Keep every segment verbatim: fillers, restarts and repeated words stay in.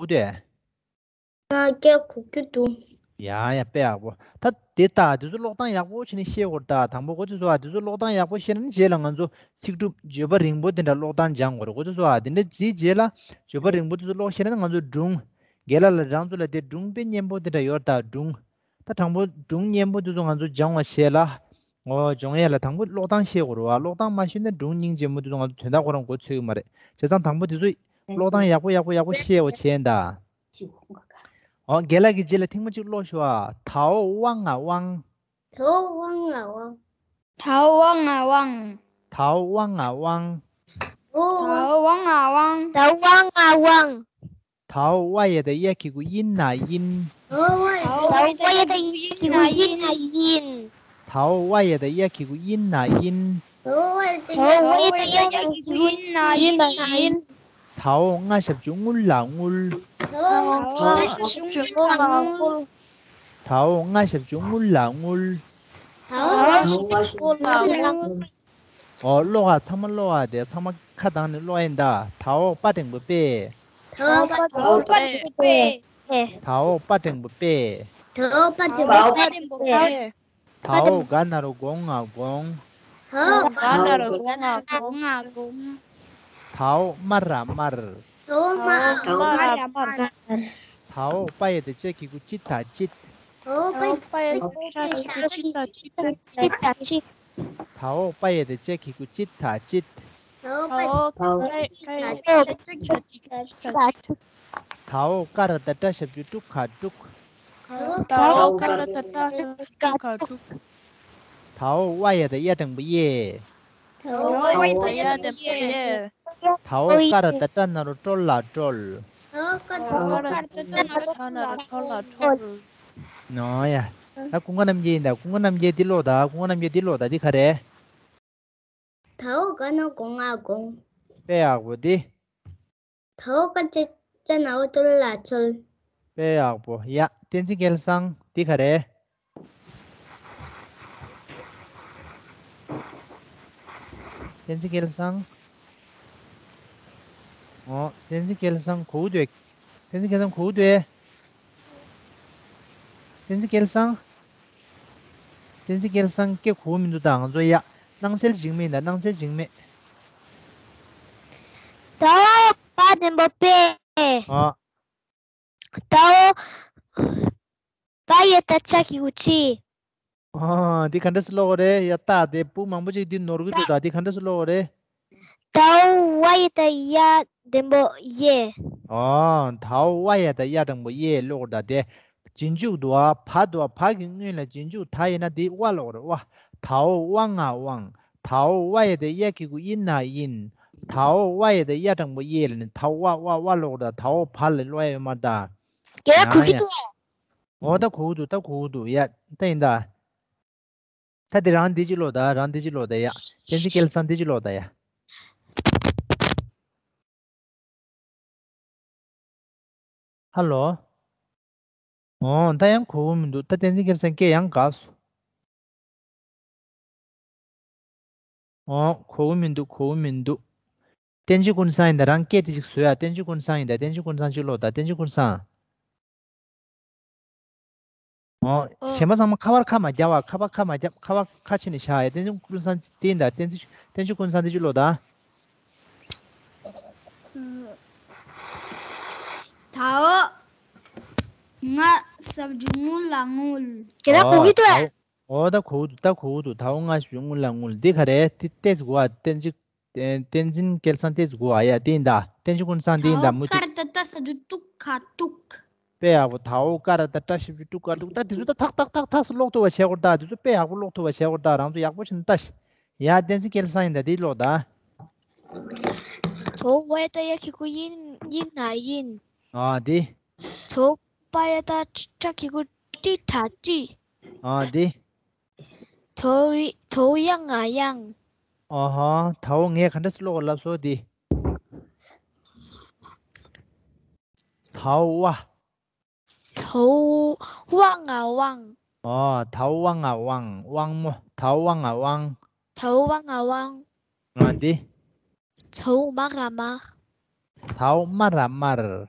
གོ་དེ། ང་སྐད་གོ་རྒྱུ་འདུག་ཡ་ཡ་དཔེ་ཡག་པོ། ད་དེ་ལྟ་དེ་ཚོ་ཀློག་སྟངས་ཡག་པོ་བྱས་ནས་ཤེས་དགོས་རེད། ད་དང་པོ་གོ་ཚོད་སོ་ཨ་དེ་ཚོ་ཀློག་སྟངས་ཡག་པོ་ཤེས་ན་ནི་རྗེས་ལ་ང་ཚོ་ཚིག་གྲུབ་བརྗོད་པ་རིང་པོ་དེ་འདྲ་ཀློག་སྟངས་སྦྱང་དགོས་རེད། གོ་ཚོད་སོ་ཨ་དེ་འདྲ་དེའི་རྗེས་ལ་བརྗོད་པ་རིང་པོ་དེ་ཚོ་ཀློག་ཤེས་ན་ནི་ང་ཚོ་སྒྲུང་རྒན་ལགས་ལ་རང་ཚོ་ལ་དེ་སྒྲུང་དཔེ་སྙན་པོ་དེ་འདྲ་ཡོད་རེད། ད་སྒྲུང་ད་དང་པོ་སྒྲུང་སྙན་པོ་དེ་ཚོ་ང་ཚོ་སྦྱང་བ་བྱས་ལ། ཨོ་སྦྱོང་ཡས་ལ་དང་པོ་ཀློག་སྟངས་ཤེས་དགོས་རེད་བ། ཀློག་སྟངས་མ་ཤེས་ན་སྒྲུང་སྙིང་རྗེ་མོ་དེ་ཚོ་ང་ཚོ་དོན་དག་ཁོ་རང་མགོ་ཚོད་ཀྱི་མ་རེད། བྱས་ཙང་དང་པོ་དེ་ཚོ་ཀློག་སྟངས་ཡག་པོ་ཡག་པོ་ཡག་པོ་ཤེས་པ་བྱས་ད། ཨོ་རྒན་ལགས་ཀྱི་རྗེས་ལ་ཐེངས་མ་གཅིག་ཀློག་ཤོག་ཨ། ད་འོག་དབང་ང་དབང་། ད་འོག་དབང་ང་དབང་། ད་འོག་དབང་ང་དབང་། ད་འོག་དབང་ང་དབང་། ད་འོག་དབང་ང་དབང་། ད་འོག་དབང་ང་དབང་། ད་འོག་དབ་ཡ་བཏགས་དབྱ་གི་གུ་དབྱིན་ན་དབྱིན། ད་འོག་དབ་ཡ་བཏགས་དབྱ་གི་གུ་དབྱིན་ན་དབྱིན། ད་འོག་དབ་ཡ་བཏགས་དབྱ་གི་གུ་དབྱིན་ན་དབྱིན། ད་འོག་དབ་ཡ་བཏགས་དབྱ་གི་གུ་དབྱིན་ན་དབྱིན། ད་འོག་རྔ་ཞབས་ཀྱུ་རྔུལ་ལ་རྔུལ། ད་འོག་རྔ་ཞབས་ཀྱུ་རྔུལ་ལ་རྔུལ། ད་འོག་རྔ་ཞབས་ཀྱུ་རྔུལ་ལ་རྔུལ། ད་འོག་རྔ་ཞབས་ཀྱུ་རྔུལ་ལ་རྔུལ། ཨོ་ཀློག་ཨ། ཚང་མ་ཀློག་ཨ། དེ་ཚང་མ་ཁ་གདངས་ནས་ཀློག་ཨིན་ད། ད་འོག་པ་འགྲེང་བུ་པད། ད་འོག་པ་འགྲེང་བུ་པད། ད་འོག་པ་འགྲེང་བུ་པད། ད་འོག་པ་འགྲེང་བུ་པད། ད་འོག་ག་ན་རོ་གོ་ང་དགོངས། ད་འོག་ག་ན་རོ་གོ་ང་དགོངས། ད་འོག་མ་ར་དམར། ད་འོག་མ་ར་དམར། ད་འོག་པ་ཡ་བཏགས་ཅ་གི་གུ་ཅི་ད་ཅིད། ད་འོག་པ་ཡ་བཏགས་ཅ་གི་གུ་ཅི་ད་ཅིད། ད་འོག་པ་ཡ་བཏགས་ཅ་གི་གུ་ཅི་ད་ཅིད། ད་འོག་པ་ཡ་བཏགས་ཅ་གི་གུ་ཅི་ད་ཅིད། ད་འོག་ཀ་ར་བཏགས་སྐྲ་ཞབས་ཀྱུ་སྐྲུ་ཁ་སྐྲུག། ད་འོག་ཀ་ར་བཏགས་སྐྲ་ཞབས་ཀྱུ་སྐྲུ་ཁ་སྐྲུག། ད་འོག་དབ་ཡ་བཏགས་དབྱ་འགྲེང་བུ་དབྱེ། ད་འོག་དབ་ཡ་བཏགས་དབྱ་འགྲེང་བུ་དབྱེ། ད་འོག་ཀ་ར་བཏགས་སྐྲ་ན་རོ་སྐྲོ་ལ་སྐྲོལ། ད་འོག་ཀ་ར་བཏགས་སྐྲ་ན་རོ་སྐྲ་ན་རོ་སྐྲོ་ལ་སྐྲོལ། ནོ་ཡ། ད་ཀུན་དགའ་རྣམ་རྒྱལ་ཡིན་ད། ཀུན་དགའ་རྣམ་རྒྱལ་འདི་ཀློག་ད། ཀུན་དགའ་རྣམ་རྒྱལ་འདི་ཀློག་ད། འདི་ག་རེ། ད་འོག་ག་ན་གོ་ང་དགོངས། དཔེ་ཡག་པོ་འདི། ད་འོག་ཀ་ཅ་ཅ་ན་འོག་ཅོ་ལ་ལ་ཅོལ། དཔེ་ཡག་པོ། ཡ། བསྟན་འཛིན་སྐལ་བཟང་འདི་ག་རེ། བསྟན་འཛིན་སྐལ་བཟང་། ཨོ། བསྟན་འཛིན་སྐལ་བཟང་གོ་གི་འདུག། བསྟན་འཛིན་སྐལ་བཟང་གོ་གི་འདུག། བསྟན་འཛིན་སྐལ་བཟང་། བསྟན་འཛིན་སྐལ་བཟང་སྐད་གོ་གི་མི་འདུག་ད་ང་ཚོ། ཡ། སྣང་གསལ་འཇིགས་མེད་ད། སྣང་གསལ་འཇིགས་མེད། ད་འོག་པ་འགྲེང་བུ་པད། ཨོ། ད་འོག་པ་ཡ་བཏགས་པ་གི་གུ་པའི། ཨོ། འདི་ག་འདྲ་སེ་ཀློག་དགོས་རེད། ཡ། ད་དེ་བུ་མང་པོ་ཅིག་འདི་ནོར་གི་འདུག་ད། འདི་ག་འདྲ་སེ་ཀློག་དགོས་རེད། ད་འོག་དབ་ཡ་བཏགས་དབྱ་འགྲེང་བུ་དབྱེ། ཨོ། ད་འོག་དབ་ཡ་བཏགས་དབྱ་འགྲེང་བུ་དབྱེ་ཀློག་དགོས་ད། དེ་རྗེས་འཇུག་འདུག་ཨ། བ་འདུག་ཨ། བ་གི་སྔོན་ལ་རྗེས་འཇུག་ད་ཡིན་ན་དེ་དབ་ཀློག་དགོས་རེད། དབ། ད་འོག་དབ་ང་དབང་། ད་འོག་དབ་ཡ་བཏགས་དབྱ་གི་གུ་དབྱིན་ན་དབྱིན། ད་འོག་དབ་ཡ་བཏགས་དབྱ་འགྲེང་བུ་དབྱེ་ལབ་ནས་ད་འོག་དབ་དབ་དབ་ཀློག་དགོས་ད། ད་འོག་བ་ལ་ཀློག་ཡ་ཡོད་མ་རེད་ད། རྒན་ལགས་གོ་གི་འདུག། ཨོ་ད་གོ་གི་འདུག། ད་གོ་གི་འདུག། ཡ། ད་ཡིན་ད། ད་དེ་རང་འདི་གཅིག་ཀློག་ད། རང་འདི་གཅིག་ཀློག་ད་ཡ། བསྟན་འཛིན་སྐལ་བཟང་འདི་གཅིག་ཀློག་ད་ཡ། ཧ་ལོ། ཨོ་ད་ཡང་གོ་གི་མི་འདུག། ད་བསྟན་འཛིན་སྐལ་བཟང་སྐད་ཡང་འགགས་སོང་། ཨོ་གོ་གི་མི་འདུག། གོ་གི་མི་འདུག། བསྟན་འཛིན་ཀུན་བཟང་ཡིན་ད། རང་སྐད་དེ་ཅིག་བཟོས་ཡ། བསྟན་འཛིན་ཀུན་བཟང་ཡིན་ད། བསྟན་འཛིན་ཀུན་བཟང་གཅིག་ཀློག་ད། བསྟན་འཛིན་ཀུན་བཟང་། ཨོ། ཨོ། གཞན་པ་ཚང་མ་ཁ་པར་ཁ་མ་རྒྱབ་ཨ། ཁ་པར་ཁ་མ་རྒྱབ། ཁ་པར་ཁ་ཕྱེ་ནས་བཞག་ཨ། བསྟན་འཛིན་ཀུན་བཟང་དེ་ཡིན་ད། བསྟན་འཛིན་བསྟན་འཛིན་ཀུན་བཟང་དེ་གཅིག་ཀློག་ད། ཨུམ། ད་འོག་རྔ་ཞབས་ཀྱུ་རྔུ་ལ་རྔུལ། ཁྱེད་རང་གོ་གི་འདུག་ཨ། ཨོ་ད་གོ་གི་འདུག། ད་གོ་གི་འདུག། ད་འོག་རྔ་ཞབས་ཀྱུ་རྔུ་ལ་རྔུལ། འདི་ག་རེ། དེ་ཏོག་ཙམ་གོ་ཨ། བསྟན་འཛིན། བསྟན་འཛིན་སྐལ་བཟང་ཏོག་ཙམ་གོ་ཨ། ཡ། དེ་ཡིན་ད། བསྟན་འཛིན་ཀུན་བཟང་དེ་ཡིན་ད། མུ་མཐུད། ད་འོག་ཀ་ར་བཏགས་ཏ་ཞབས་ཀྱུ་ཏུ་ཁ་ཏུག། དཔེ་ཡག་པོ། ད་འོག་ཀ་ར་བཏགས་ཏ་ཞབས་ཀྱུ་ཏུ་ཁ་ཏུག། ད་དེ་ཚོ་ད་ཐག་ཐག་ཐག་ཐག་སེ་ཀློག་ཐུབ་པ་བྱེད་དགོས་ད། དེ་ཚོ་དཔེ་ཡག་པོ་ཀློག་ཐུབ་པ་བྱེད་དགོས་ད། རང་ཚོ་ཡག་པོ་བྱས་ནས་ལྟ་ཤིག། ཡ། བསྟན་འཛིན་སྐལ་བཟང་ཡིན་ད། དེ་ཀློག་ད། ད་འོག་དབ་ཡ་བཏགས་དབྱ་གི་གུ་དབྱིན། དབྱིན་ན་དབྱིན། ཨ་དེ། ད་འོག་པ་ཡ་བཏགས་པྲ་གི་གུ་པྲི་ད་པྲིད། ཨ་དེ། ད་འོག་ཡ་ང་དབྱངས། ཨ་ཧ། ད་འོག་ངས་ག་འདྲ་སེ་ཀློག་དགོས་ལབ་སོང་དེ། ད་འོག་དབ། ད་འོག་དབ་ང་དབང་། ཨོ། ད་འོག་དབ་ང་དབང་། དབང་མོ། ད་འོག་དབ་ང་དབང་། ད་འོག་དབ་ང་དབང་། ཨ་འདི། ད་འོག་མ་ར་མར། ད་འོག་མ་ར་མར།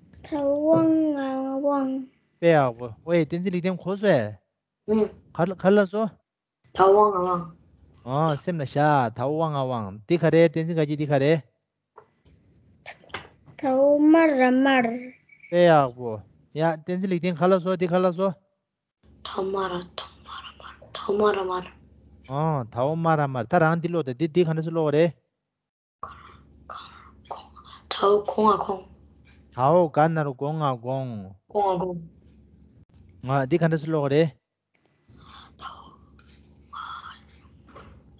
ད་དབང་ང་དབང་། དཔེ་ཡག་པོ། ཝེ། བསྟན་འཛིན་ལེགས་ལྡན་གོ་སོང་ངས། ཨུ། ག་ལ་ག་ལ་སོ། ད་དབང་ང་དབང་། ཨོ། སེམས་ལ་བཞག་ད་དབང་ང་དབང་། འདི་ག་རེ། བསྟན་འཛིན་དགའ་སྐྱིད། འདི་ག་རེ། ད་འོག་དམར་ར་དམར། དཔེ་ཡག་པོ། ཡ། བསྟན་འཛིན་ལེགས་ལྡན་ག་ལ་སོ། འདི་ག་ལ་སོ། ད་དམར་ར་ད་དམར་ར་དམར། ད་དམར་ར་དམར། ཨོ། ད་འོག་དམར་ར་དམར། ད་རང་འདི་ཀློག་དང་། འདི་འདི་ག་འདྲ་སེ་ཀློག་གི་རེད། ད་འོག་གོང་ང་གོང་། ད་འོག་ག་ན་རོ་གོ་ང་གོང་། གོ་ང་གོང་། ང་འདི་ག་འདྲ་སེ་ཀློག་གི་རེད།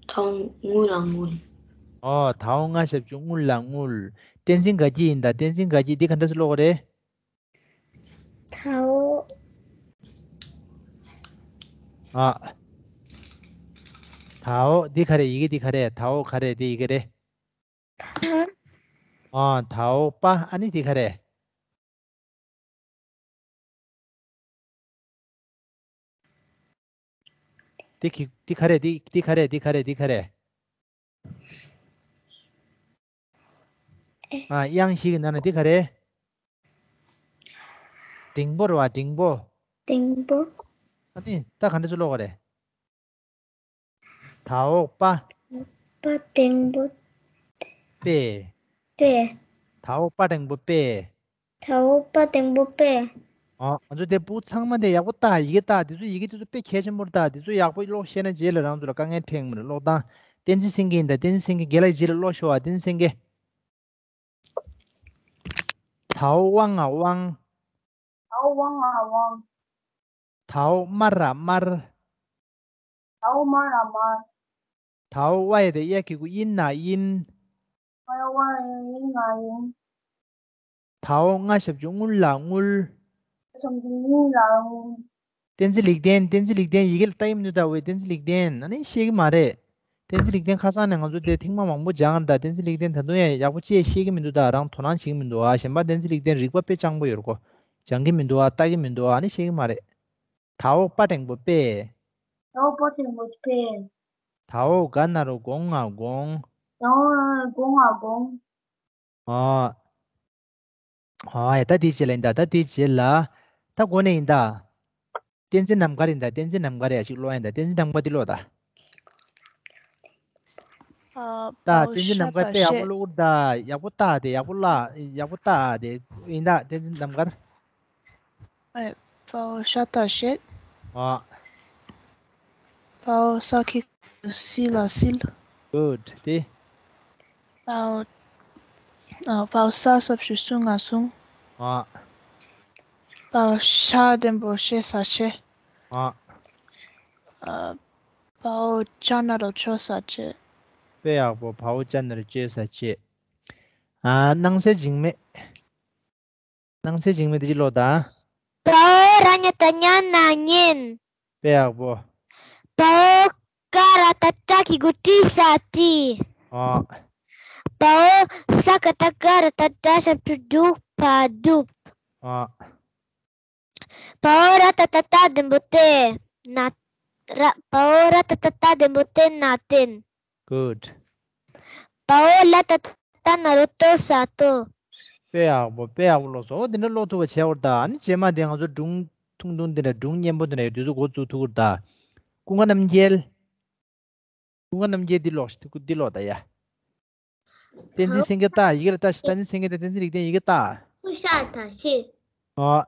ད་འོག་དངུལ་ལ་དངུལ། ཨོ། ད་འོག་ང་ཞབས་ཀྱུ་དངུལ་ལ་དངུལ། བསྟན་འཛིན་དགའ་སྐྱིད་ཡིན་ད། བསྟན་འཛིན་དགའ་སྐྱིད། འདི་ག་འདྲ་སེ་ཀློག་གི་རེད། ད་འོག་ཨ། ད་འོག་འདི་ག་རེ། ཡི་གེ་འདི་ག་རེ། ད་འོག་ག་རེ། འདི་ཡི་གེ་རེད། ཨ། ད་འོག་པ། ཨ་ནི་འདི་ག་རེ། འདི་གི་འདི་ག་རེ། འདི་འདི་ག་རེ། འདི་ག་རེ། འདི་ག་རེ། ཨ། དབྱངས་བཞི་གི་ནང་ནས་འདི་ག་རེ། འགྲེང་བུ་རེད་པ། འགྲེང་བུ། འགྲེང་བུ། ཨ་ནི་ད་ག་འདྲ་སེ་ཀློག་གི་རེད། ད་འོག་པ། པ་འགྲེང་བུ། པེ། པེ། ད་འོག་པ་འགྲེང་བུ་པེ། ད་འོག་པ་འགྲེང་བུ་པེ། ཨ། ང་ཚོ་དེ་ཕྲུ་གུ་ཚང་མ་དེ་ཡག་པོ་ལྟ། ཡི་གེ་ལྟ། དེ་ཚོ་ཡི་གེ་དེ་ཚོ་དཔེ་གལ་ཆེན་པོ་རེད་ད། དེ་ཚོ་ཡག་པོ་ཀློག་ཤེས་ན་རྗེས་ལ་རང་ཚོ་ལ་དཀའ་ངལ་འཕྲད་ཀྱི་མ་རེད། ཀློག་སྟངས། བསྟན་འཛིན་སེང་གེ་ཡིན་ད། བསྟན་འཛིན་སེང་གེ་རྒན་ལགས་རྗེས་ལ་ཀློག་ཤོག་ཨ། བསྟན་འཛིན་སེང་གེ། ད་འོག་དབང་ང་དབང་། ད་འོག་དབང་ང་དབང་། ད་འོག་དམར་ར་དམར། ད་འོག་དམར་ར་དམར། ད་འོག་དབའ་ཡ་དང་གཡའ་གི་གུ་དབྱིན་ན་དབྱིན། དབའ་ཡ་དབའ་ཡ་དབྱིན་ན་དབྱིན། ད་འོག་ང་ཞབས་ཀྱུ་དངུལ་ལ་དངུལ། ང་ཞབས་ཀྱུ་དངུལ་ལ་དངུལ། བསྟན་འཛིན་ལེགས་ལྡན། བསྟན་འཛིན་ལེགས་ལྡན་ཡི་གེ་ལ་ལྟ་གི་མི་འདུག་ད། ཝེ། བསྟན་འཛིན་ལེགས་ལྡན། ཨ་ནི་ཤེས་ཀྱི་མ་རེད། བསྟན་འཛིན་ལེགས་ལྡན་ཁ་སང་ནས་ང་ཚོ་དེ་ཐེངས་མ་མང་པོ་སྦྱངས་རེད་ད། བསྟན་འཛིན་ལེགས་ལྡན་ད་དུང་ཡང་ཡག་པོ་ཅིག་ཤེས་ཀྱི་མི་འདུག་ད། རང་དོ་སྣང་བྱེད་ཀྱི་མི་འདུག་ཨ། གཞན་པ་བསྟན་འཛིན་ལེགས་ལྡན་རིག་པ་དཔེ་སྤྱང་པོ་ཡོད་རེད་ཀོ། སྦྱང་གི་མི་འདུག་ཨ། ལྟ་གི་མི་འདུག་ཨ། ཨ་ནི་ཤེས་ཀྱི་མ་རེད། ད་འོག་པ་འགྲེང་བུ་པེ། ད་འོག་པ་འགྲེང་བུ་པེ། ད་འོག་ག་ན་རོ་གོ་ང་གོང་། ད་འོག་ག་ན་རོ་གོ་ང་གོང་། ཨ། ཨ་ཡ། ད་དེའི་རྗེས་ལ་ཡིན་ད། ད་དེའི་རྗེས་ལ། ད་འགོ་ནས་ཡིན་ད། བསྟན་འཛིན་རྣམ་དཀར་ཡིན་ད། བསྟན་འཛིན་རྣམ་དཀར་ཡ་ཞིག་ཀློག་ཡིན་ད། བསྟན་འཛིན་རྣམ་དཀར་འདི་ཀློག་ད། ཨ། ད་བ་བསྟན་འཛིན་རྣམ་དཀར་དཔེ་ཡག་པོ་ཀློག་ད། ཡག་པོ་ལྟ་དེ། ཡག་པོ་ལ། ཡག་པོ་ལྟ་དེ་ཡིན་ད། བསྟན་འཛིན་རྣམ་དཀར། ཨེ། བའོ་ཤ་ད་ཤེད། ཨ། བའོ་ས་གི་གུ་སི་ལ་སིལ། Good. དེ། བའོ། ཨ། བའོ་ས་ཞབས་ཀྱུ་སུ་ང་སྲུང་། ཨ། བའོ་ཤ་འགྲེང་བུ་ཤེ་ས་ཤེ། ཨ། ཨ། བའོ་ཅ་ན་རོ་ཅོ་ས་ཅེ། དཔེ་ཡག་པོ། བའོ་ཅ་ན་རོ་ཅོ་ས་ཅེ། ཨ། སྣང་གསལ་འཇིགས་མེད། སྣང་གསལ་འཇིགས་མེད་དེ་ཅི་ཀློག་ད། བའོ་ར་ཉ་ཏ་ཉ་ན་ཉན། དཔེ་ཡག་པོ། བའོ་ཀ་ར་ཏ་ཏྲ་གི་གུ་ཀྲི་ས་ཀྲི། ཨ། བའོ་ས་ཀ་ཏ་ཀ་ར་ཏ་ཏྲ་ཞབས་ཀྱུ་སྒྲུ་ཕ་སྒྲུབ། ཨ། བའོ་ར་ཏ་ཏ་ཏ་འགྲེང་བུ་ཏེ་ན། ར། བའོ་ར་ཏ་ཏ་ཏ་འགྲེང་བུ་ཏེ་ན་ཏེན། Good. བའོ་ལ་ཏ་ཏ་ན་རོ་ཏོ་ས་ཏོ། དཔེ་ཡག་པོ། དཔེ་ཡག་པོ་ཀློག་སོང་། འོ་དེ་འདྲ་ཀློག་ཐུབ་པ་བྱས་པ་རེད་ད། ཨ་ནི་རྗེས་མ་དེ་ང་ཚོ་སྒྲུང་ཐུང་ཐུང་དེ་འདྲ། སྒྲུང་སྙན་པོ་དེ་འདྲ་ཡོད་དུས་ཚོད་འགོ་བཙུགས་ཐུབ་ཀྱི་རེད་ད། ཀུན་དགའ་རྣམ་རྒྱལ། ཀུན་དགའ་རྣམ་རྒྱལ་འདི་ཀློག། འདི་ཀློག་ད་ཡ། བསྟན་འཛིན་སེང་གེ་ལྟ། ཡི་གེ་ལ་ལྟ་ཞིག་བསྟན་འཛིན་སེང་གེ་དང་བསྟན་འཛིན་ལེགས་ལྡན་ཡི་གེ་ལྟ། ཧུ་ཤ་ད་ཤི། ཨ།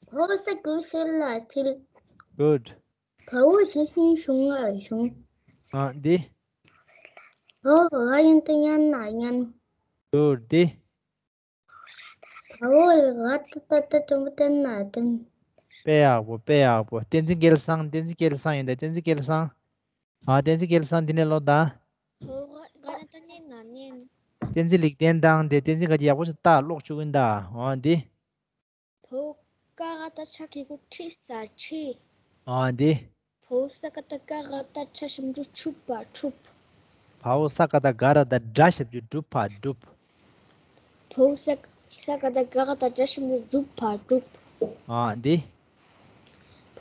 བའོ་ས་གུ་སི་ལ་སིལ། Good. བའོ་ཞ་ཞུ་ཞུང་ལ་ཞུང་། ཨ། འདི། བའོ་ར་ཡ་ཏ་ཉ་ན་ཉན། Good. འདི། བའོ་ར་ཏ་ཏ་ཏ་འགྲེང་བུ་ཏེ་ན་ཏེན། དཔེ་ཡག་པོ། དཔེ་ཡག་པོ། བསྟན་འཛིན་སྐལ་བཟང་། བསྟན་འཛིན་སྐལ་བཟང་ཡིན་ད། བསྟན་འཛིན་སྐལ་བཟང་། ཨ། བསྟན་འཛིན་སྐལ་བཟང་། འདི་ནས་ཀློག་ད། བོ་ག་ག་ན་ཏ་ཉ་ན་ཉན། བསྟན་འཛིན་ལེགས་ལྡན་དང་དེ། བསྟན་འཛིན་ག་གི་ཡག་པོ་ཞིག་ལྟ། ཀློག་བཅུག་གིན་ད། འོ་འདི། བོ་ཀ་ག་ད་ཆ་གི་གུ་ཁྲི་ས་ཁྲི། འོ་འདི། བོ་ས་ཀ་ད་ག་ག་ད་ཆ་ཞབས་ཀྱུ་ཁྲུ་པ་ཁྲུབ། བོ་ས་ཀ་ད་ག་ར་ད་དྲ་ཞབས་ཀྱུ་སྒྲུ་པ་སྒྲུབ། བོ་ས་ས་ཀ་ད་ག་ག་ད་དྲ་ཞབས་ཀྱུ་སྒྲུ་པ་སྒྲུབ། འོ་འདི།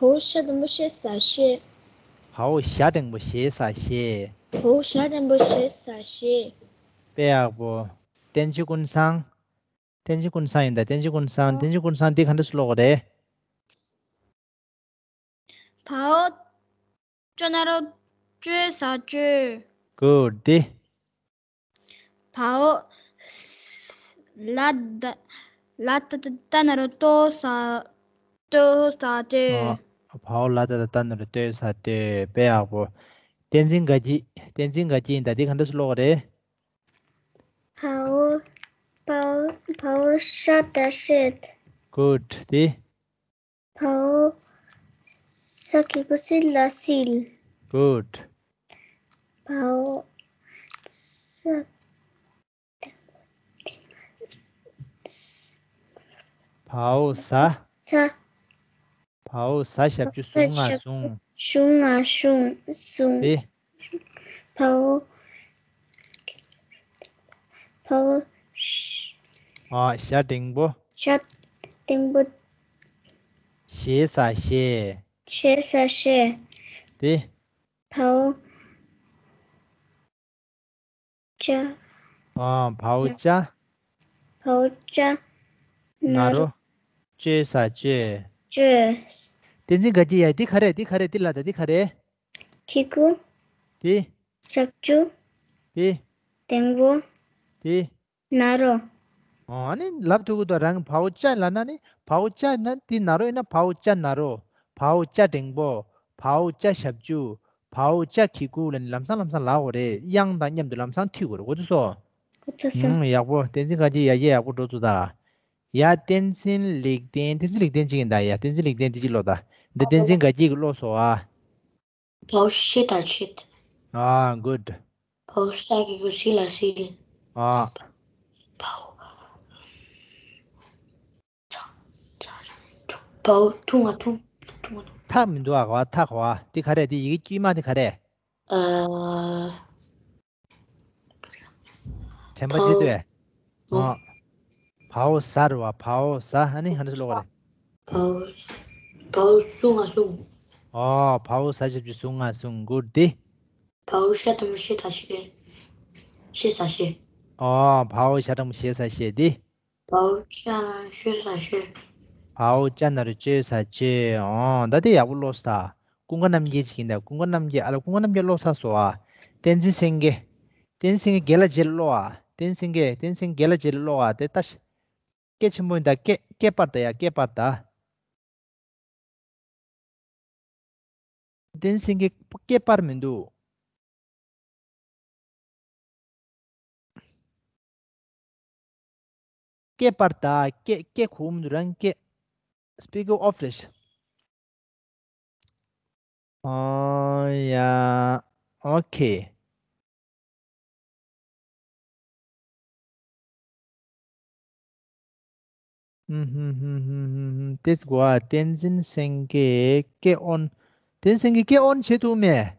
བོ་ཤ་འགྲེང་བུ་ཤེ་ས་ཤེས། བོ་ཤ་འགྲེང་བུ་ཤེ་ས་ཤེས། བོ་ཤ་འགྲེང་བུ་ཤེ་ས་ཤེས། དཔེ་ཡག་པོ། བསྟན་འཛིན་ཀུན་བཟང་། བསྟན་འཛིན་ཀུན་བཟང་ཡིན་ད། བསྟན་འཛིན་ཀུན་བཟང་། བསྟན་འཛིན་ཀུན་བཟང་འདི་ག་འདྲ་སེ་ཀློག་དགོས་རེད། བོ་ཅོ་ན་རོ་ཅོ་ས་ཅོས། Good. འདི། བོ་ལ་ད་ལ་ད་ད་ན་རོ་ལྟོ་ས་ལྟོས་ས་ལྟོས། ཨོ། བོ་ལ་ད་ད་ན་རོ་ལྟོས་ས་ལྟོས། དཔེ་ཡག་པོ། བསྟན་འཛིན་དགའ་སྐྱིད། བསྟན་འཛིན་དགའ་སྐྱིད་ཡིན་ད། འདི་ག་འདྲ་སེ་ཀློག་དགོས་རེད། བོ་བོ་བོ་ཤ་ད་ཤེད། Good. འདི། བོ་ས་གི་གུ་སི་ལ་སིལ། Good. བོ་ས་བོ་ས། ས། བོ་ས་ཞབས་ཀྱུ་ཟུ་ང་ཟུང་། ཟུ་ང་ཟུང་ཟུང་། དེ། བོ་བོ་ཤ། ཨ། ཤ་འགྲེང་བུ། ཤ་འགྲེང་བུ། ཤེ་ས་ཤེས། ཤེ་ས་ཤེས། དེ། བོ། ཅ། ཨ། བོ་ཅ། བོ་ཅ། ན་རོ། ཅོ་ས་ཅོས། ཅོས། བསྟན་འཛིན་དགའ་སྐྱིད་ཡ། འདི་ག་རེ། འདི་ག་རེ། འདི་ལ་ད། འདི་ག་རེ། གི་གུ། དེ། ཞབས་ཀྱུ། དེ། འགྲེང་བུ། དེ། ན་རོ། ཨོ། ཨ་ནི་ལབ་ཐུབ་ཀྱི་འདུག་རང་བོ་ཅ་ལབ་ན་ནི། བོ་ཅ་ན་འདི་ན་རོ་ཡིན་ན། བོ་ཅ་ན་རོ། བོ་ཅ་འགྲེང་བུ། བོ་ཅ་ཞབས་ཀྱུ། བོ་ཅ་གི་གུ་ལབ་ནི་ལམ་སང་ལམ་སང་ལབ་དགོས་རེད། དབྱངས་དང་མཉམ་དུ་ལམ་སང་མཐུད་དགོས་རེད། གོ་ཚོད་སོང་། གོ་ཚོད་སོང་། ཨུམ། ཡག་པོ། བསྟན་འཛིན་དགའ་སྐྱིད་ཡ་གི་ཡག་པོ་འགྲོ་ཚུལ་ད། ཡ། བསྟན་འཛིན་ལེགས་ལྡན། བསྟན་འཛིན་ལེགས་ལྡན་ཅིག་ཡིན་ད། ཡ། བསྟན་འཛིན་ལེགས་ལྡན་འདི་ཅིག་ཀློག་ད། འདི་བསྟན་འཛིན་དགའ་སྐྱིད་ཀྱིས་ཀློག་སོང་ཨ། བོ་ཤེ་ད་ཤེད། ཨ། Good. བོ་ས་གི་གུ་སི་ལ་སིལ། ཨ། བོ། བོ་ཐུང་ང་ཐུང་། ཐུང་ང་ཐུང་། ཐག་མི་འདུག་ཨ། ག་བ་ཐག་ག་བ། འདི་ག་རེ། འདི་ཡི་གེ་དཀྱུས་མ་འདི་ག་རེ། ཨ། དྲན་པ་བརྗེད་འདུག་ཨེ། ཨོ། བོ་ས་རེད་བ། བོ་ས། ཨ་ནི་ཧ་འདྲ་ཀློག་པ་རེད། བོ། བོ་ཟུ་ང་ཟུང་། ཨོ། བོ་ས་ཞབས་ཀྱུ་ཟུ་ང་ཟུང་། Good. འདི། བོ་ཤ་འགྲེང་བུ་ཤེ་ད་ཤེས། ཤེ་ས་ཤེས། ཨོ། བོ་ཤ་འགྲེང་བུ་ཤེ་ས་ཤེས། འདི། བོ་ཅ་ན་རོ་ཅོ་ས་ཅོས། བོ་ཅ་ན་རོ་ཅོ་ས་ཅོས། ཨོ། ད་དེ་ཡག་པོ་ཀློག་སོང་ད། ཀུན་དགའ་རྣམ་རྒྱལ་ཅིག་ཡིན་ད། ཀུན་དགའ་རྣམ་རྒྱལ། ཨ་ལ། ཀུན་དགའ་རྣམ་རྒྱལ་ཀློག་ཚར་སོང་ཨ། བསྟན་འཛིན་སེང་གེ། བསྟན་འཛིན་སེང་གེ་རྒན་ལགས་རྗེས་ལ་ཀློག་ཨ། བསྟན་འཛིན་སེང་གེ། བསྟན་འཛིན་སེང་གེ་རྒན་ལགས་རྗེས་ལ་ཀློག་ཨ། དེ་ལྟ་ཞིག་སྐད་ཆེན་པོ་ཡིན་ད། སྐད། སྐད་སྤར་ད་ཡ། སྐད་སྤར་ད། བསྟན་འཛིན་སེང་གེ་སྐད་སྤར་མི་འདུག་སྐད་སྤར་ད། སྐད། སྐད་གོ་མི་འདུག་རང་སྐད། Speaker off རེད། ཨོ་ཡ། ཨོ་ཁེ། ཧུམ་ཧུམ། དེ་ཚོ་གོ་ཨ། བསྟན་འཛིན་སེང་གེ་སྐད་ཨོན། བསྟན་འཛིན་སེང་གེ་སྐད་ཨོན་བྱེད་ཐུབ་མེད།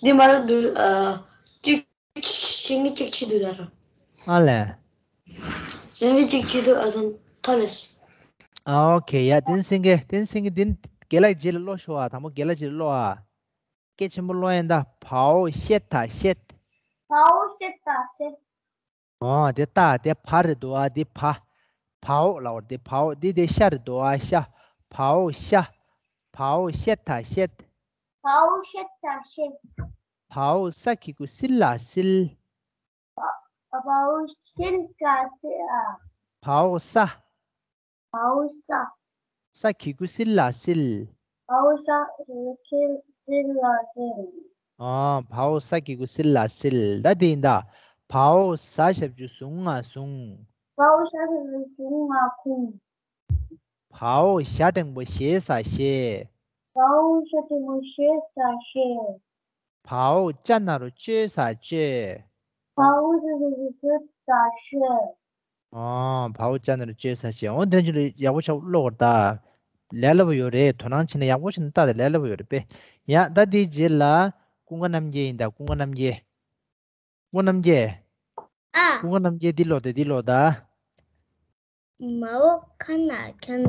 འདི་མ་རེད་འདུག་ཨ། གཅིག་ཤེས་ངེས་གཅིག་བྱེད་འདུག་ད་ར། ཨ་ལས། ཤེས་ངེས་གཅིག་བྱེད་འདུག་ཨ། ད་ཐ་ལས། ཨ། ཨོ་ཁེ། ཡ། བསྟན་འཛིན་སེང་གེ། བསྟན་འཛིན་སེང་གེ་འདི་རྒན་ལགས་རྗེས་ལ་ཀློག་ཤོག་ཨ། དང་པོ་རྒན་ལགས་རྗེས་ལ་ཀློག་ཨ། སྐད་ཆེན་པོ་ཀློག་ཡིན་ད། བའོ་ཤེ་ད་ཤེད། བའོ་ཤེ་ད་ཤེད། ཨོ། དེ་ད་དེ་བ་རེད་འདུག་ཨ། དེ་བ། བའོ་ལབ་པ་རེད། དེ་བའོ། དེ་དེ་ཤ་རེད་འདུག་ཨ། ཤ། བའོ་ཤ། བའོ་ཤེ་ད་ཤེད། བའོ་ཤེ་ད་ཤེད། བའོ་ས་གི་གུ་སི་ལ་སིལ། བའོ་སིལ་ག་སི་ཨ། བའོ་ས། བའོ་ས། ས་གི་གུ་སི་ལ་སིལ། བའོ་ས་གི་གུ་སི་ལ་སིལ། ཨ། བའོ་ས་གི་གུ་སི་ལ་སིལ། ད་དེ་ཡིན་ད། བའོ་ཟ་ཞབས་ཀྱུ་ཟུ་ང་ཟུང་། བའོ་ཟ་ཞབས་ཀྱུ་ཟུ་ང་ཟུང་། བའོ་ཞ་འགྲེང་བུ་ཞེ་ས་ཞེས། བའོ་ཞ་འགྲེང་བུ་ཞེ་ས་ཞེས། བའོ་ཅ་ན་རོ་ཅོ་ས་ཅོས། བའོ་ཅ་ན་རོ་ཅོ་ས་ཅོས། ཨོ། བའོ་ཅ་ན་རོ་ཅོ་ས་ཅོས། འོ་དེ་ཚོ་ཡག་པོ་ཆགས་ཀློག་དགོས་རེད་ད། ལས་སླ་པོ་ཡོད་རེད། དོ་སྣང་བྱས་ན་ཡག་པོ་བྱས་ན་ལྟ་དེ་ལས་སླ་པོ་ཡོད་རེད་པས། ཡ་ད་དེའི་རྗེས་ལ་ཀུན་དགའ་རྣམ་རྒྱལ་ཡིན་ད། ཀུན་དགའ་རྣམ་རྒྱལ། ཀུན་དགའ་རྣམ་རྒྱལ། ཨ། ཀུན་དགའ་རྣམ་རྒྱལ་འདི་ཀློག་དེ། འདི་ཀློག་ད། མའོ་ཁ་ན་ཁན།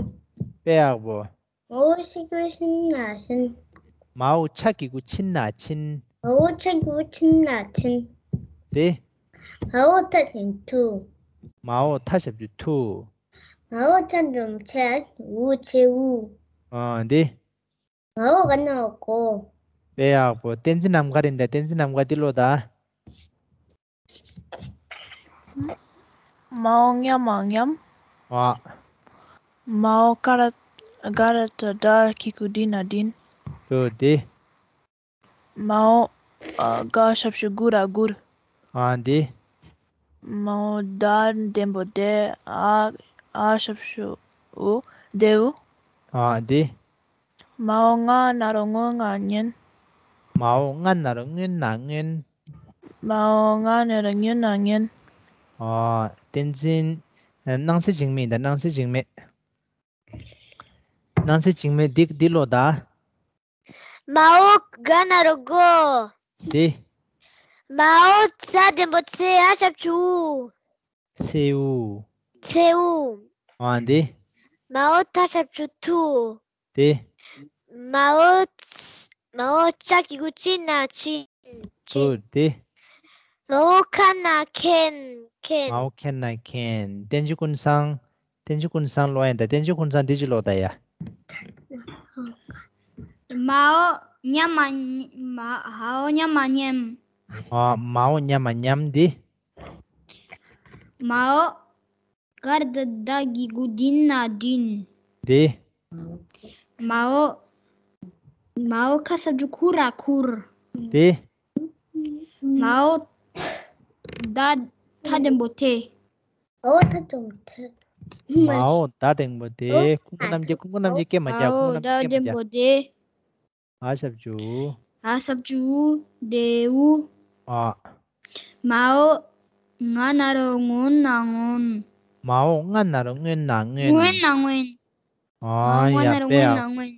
དཔེ་ཡག་པོ། མའོ་ཤ་གི་གུ་ཤིན་ན་ཤིན། མའོ་ཆ་གི་གུ་ཆིན་ན་ཆིན། མའོ་ཆ་གི་གུ་ཆིན་ན་ཆིན། དེ། མའོ་ཐ་ཞབས་ཀྱུ་ཐུ། མའོ་ཐ་ཞབས་ཀྱུ་ཐུ། མའོ་ཆ་འགྲེང་བུ་ཆེ། འུ་ཆེ་འུ། ཨ་འདི། མའོ་ག་ན་རོ་གོ། དཔེ་ཡག་པོ། བསྟན་འཛིན་ནམ་མཁའ་རེད་ད། བསྟན་འཛིན་ནམ་མཁའ་འདི་ཀློག་ད། མའོ་ཉ་མ་ཉམ། ཨ། མའོ་ག་ར་ག་ར་ཏ་ཌ་གི་གུ་ཌི་ན་ཌིན། ལོ་དེ། མའོ་ཨ་ག་ཞབས་ཀྱུ་གུ་ར་གུར། ཨ་འདི། མའོ་ད་འགྲེང་བུ་དེ། ཨ་ཨ་ཞབས་ཀྱུ་འུ། དེའུ། ཨ་འདི། མའོ་ང་ན་རོ་ངོ་ང་ཉན། མའོ་ང་ན་རོ་ངོ་ན་ངོན། མའོ་ང་ན་རོ་ངོ་ན་ངོན། ཨ། བསྟན་འཛིན། ཨ། སྣང་སྲིད་འཇིགས་མེད་ཡིན་ད། སྣང་སྲིད་འཇིགས་མེད། སྣང་སྲིད་འཇིགས་མེད་འདི་འདི་ཀློག་ད། མའོ་ག་ན་རོ་གོ། འདི། མའོ་ཚ་འགྲེང་བུ་ཚེ། འ་ཞབས་ཀྱུ་འུ། ཚེའུ། ཚེའུ། ཨ་འདི། མའོ་ཐ་ཞབས་ཀྱུ་ཐུ། དེ། མའོ་ཚ་མའོ་ཅ་གི་གུ་ཅི་ན་ཅིན། ཅིན། གུར་དེ། མའོ་ཁ་ན་ཁན། ཁན། མའོ་ཁ་ན་ཁན། བསྟན་འཛིན་ཀུན་བཟང་། བསྟན་འཛིན་ཀུན་བཟང་ཀློག་ཡིན་ད། བསྟན་འཛིན་ཀུན་བཟང་འདི་ཅི་ཀློག་ད་ཡ། མའོ་ཉ་མ་ཉ་མ་ཧའོ་ཉ་མ་ཉམ། ཨ། མའོ་ཉ་མ་ཉམ་འདི། མའོ་གར་ད་ད་གི་གུ་དིན་ན་དྲིན། འདི། མའོ་མའོ་ཁ་ཞབས་ཀྱུ་ཁུ་ར་ཁུར། འདི། མའོ་ད་ཐ་འགྲེང་བུ་ཐེ། མའོ་ད་འགྲེང་བུ་ཐེ། མའོ་ད་འགྲེང་བུ་ཐེ། ཀུན་དགའ་རྣམ་རྒྱལ། ཀུན་དགའ་རྣམ་རྒྱལ་སྐད་མ་རྒྱག། ཀུན་དགའ་རྣམ་རྒྱལ་སྐད་མ་རྒྱག། འགྲེང་བུ་ཐེ། འ་ཞབས་ཀྱུ། འ་ཞབས་ཀྱུ་འུ། དེའུ། ཨ། མའོ་ང་ན་རོ་ངོ་ན་ངོན། མའོ་ང་ན་རོ་ངོ་ན་ངོན། ངོ་ན་ངོན། ཨ། མའོ་ང་ཡ་ན་རོ་དཔེ་ཡག་ངོ་ན་ངོན།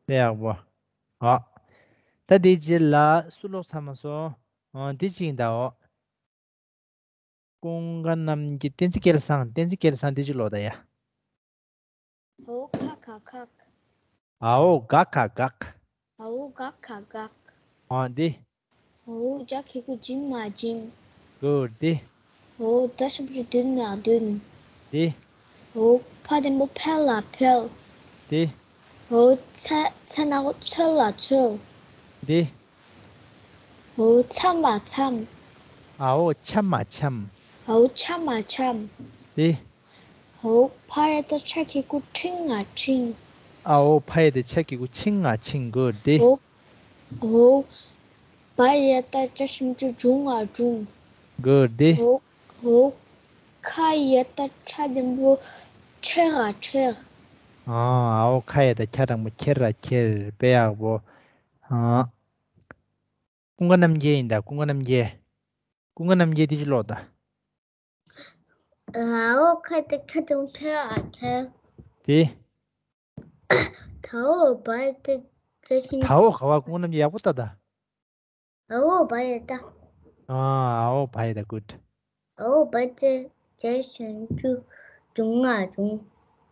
དཔེ་ཡག་པོ། ཨ། ད་དེའི་རྗེས་ལ་སུ་ཀློག་ཚར་མ་སོང་། ཨ། འདི་གཅིག་ཡིན་ད་འོ། ཀུན་དགའ་རྣམ་རྒྱལ། བསྟན་འཛིན་སྐལ་བཟང་། བསྟན་འཛིན་སྐལ་བཟང་འདི་གཅིག་ཀློག་ད་ཡ། འའོ་ག་ག་གག། འའོ་ག་ག་གག། འའོ་ག་ག་གག། ཨ་འདི། འའོ་ཇ་གི་གུ་འཇིམ་མ་འཇིམ། གུར་འདི། འའོ་ད་ཞབས་ཀྱུ་དུ་ན་དུན། འདི། འའོ་ཕ་འགྲེང་བུ་ཕེ་ལ་ཕེལ། འདི། འའོ་ཚ་ཚ་ན་གུ་ཚོ་ལ་ཚོལ། འདི། འའོ་ཚ་མ་ཚམ། འའོ་ཆ་མ་ཆམ། འའོ་ཆ་མ་ཆམ། འདི། འའོ་ཕ་ཡ་ད་ཆ་གི་གུ་ཁྲིང་ང་ཁྲིང་། འའོ་ཕ་ཡ་ད་ཆ་གི་གུ་ཆིང་ང་ཆིང་། གུར་འདི། འའོ་འའོ་བ་ཡ་ད་ཅ་ཞབས་ཀྱུ་འབྱུང་ང་འབྱུང་། གུར་འདི། འའོ་འའོ་ཁ་ཡ་ད་ཁྲ་འགྲེང་བུ་ཁྲེ་ར་ཁྲེར། ཨ། འའོ་ཁ་ཡ་ད་ཁྱ་འགྲེང་བུ་ཁྱེར་ར་ཁྱེར། དཔེ་ཡག་པོ། ཨ། ཀུན་དགའ་རྣམ་རྒྱལ་ཡིན་ད། ཀུན་དགའ་རྣམ་རྒྱལ། ཀུན་དགའ་རྣམ་རྒྱལ་འདི་གཅིག་ཀློག་ད། འའོ་ཁ་ཡ་ད་ཁྱ་འགྲེང་བུ་ཁྱེར་ར་ཁྱེར། དེ། དའོ་བ་ཡ་ད་ཅ་ཞབས། དའོ་ག་བ། ཀུན་དགའ་རྣམ་རྒྱལ་ཡག་པོ་ལྟ་ད། འའོ་བ་ཡ་ད། ཨ། འའོ་བ་ཡ་ད། གུར། འའོ་བ་ཡ་ད་ཅ་ཞབས་ཀྱུ་འབྱུང་ང་འབྱུང་།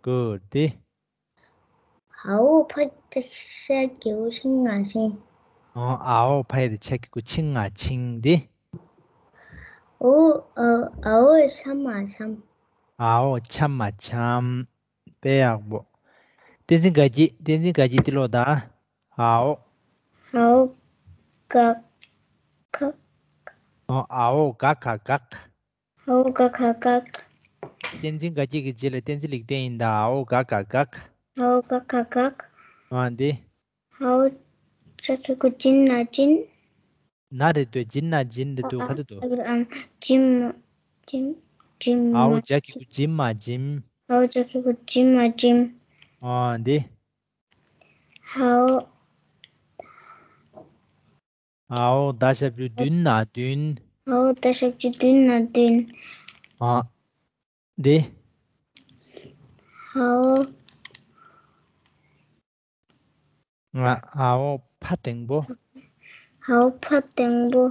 གུར་འདི། འའོ་ཕ་ཡ་ད་ཤ་གི་གུ་ཤིང་ང་ཤིང་། ཨ། འའོ་ཕ་ཡ་ད་ཆ་གི་གུ་ཆིང་ང་ཆིང་། འདི། འའོ་འའོ་ཆ་མ་ཆམ། འའོ་ཆ་མ་ཆམ། དཔེ་ཡག་པོ། བསྟན་འཛིན་དགའ་སྐྱིད། བསྟན་འཛིན་དགའ་སྐྱིད་འདི་ཀློག་ད། འའོ། འའོ་ག་ག་གག། ཨ། འའོ་ག་ག་གག། འའོ་ག་ག་གག། བསྟན་འཛིན་དགའ་སྐྱིད་ཀྱི་རྗེས་ལ་བསྟན་འཛིན་ལེགས་ལྡན་ཡིན་ད། འའོ་ག་ག་གག། འའོ་ག་ག་གག། ཨ་འདི། འའོ་ཇ་གི་གུ་འཇིན་ན་འཇིན། ན་རེད་འདུག་འཇིན་ན་འཇིན་རེད་འདུག་ཨ་ག་རེ་འདུག་ཨ་འཇིམ་མ་འཇིམ་འཇིམ་མ། འའོ་ཇ་གི་གུ་འཇིམ་མ་འཇིམ། འའོ་ཇ་གི་གུ་འཇིམ་མ་འཇིམ། ཨ་འདི། ཧའོ། ཨའོ་ད་ཞབས་ཀྱུ་བདུན་ན་བདུན། ཧའོ་ད་ཞབས་ཀྱུ་བདུན་ན་བདུན། ཨ་འདི། ཧའོ། ང་ཨའོ་ཕ་འགྲེང་བུ། ཧའོ་ཕ་འགྲེང་བུ།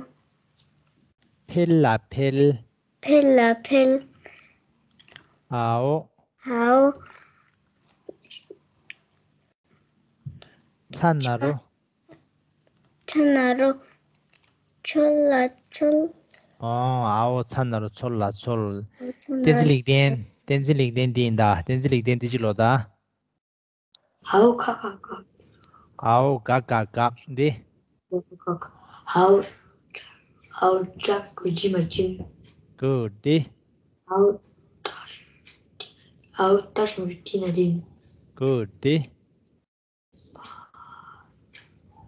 འཕེལ་ལ་འཕེལ། འཕེལ་ལ་འཕེལ། ཨའོ། ཧའོ། ཚ་ན་རོ། ཚ་ན་རོ། ཚོ་ལ་ཚོལ། ཨོ་ཨའོ་ཚ་ན་རོ་ཚོ་ལ་ཚོལ། ཚ་ན་བསྟན་འཛིན་ལེགས་ལྡན། བསྟན་འཛིན་ལེགས་ལྡན་འདི་ཡིན་ད། བསྟན་འཛིན་ལེགས་ལྡན་འདི་ཅི་ལོ་ད། ཨའོ་ག་ག་གག་ཨའོ་ག་ག་གག་འདི། ག་ག་གག་ཨའོ། ཨའོ་ཇ་གི་གུ་ཇི་མ་ཇིམ། གུཌ་འདི། ཨའོ་ད་ཞབས་ཀྱུ་ཏི་ན་དིན། གུཌ་འདི།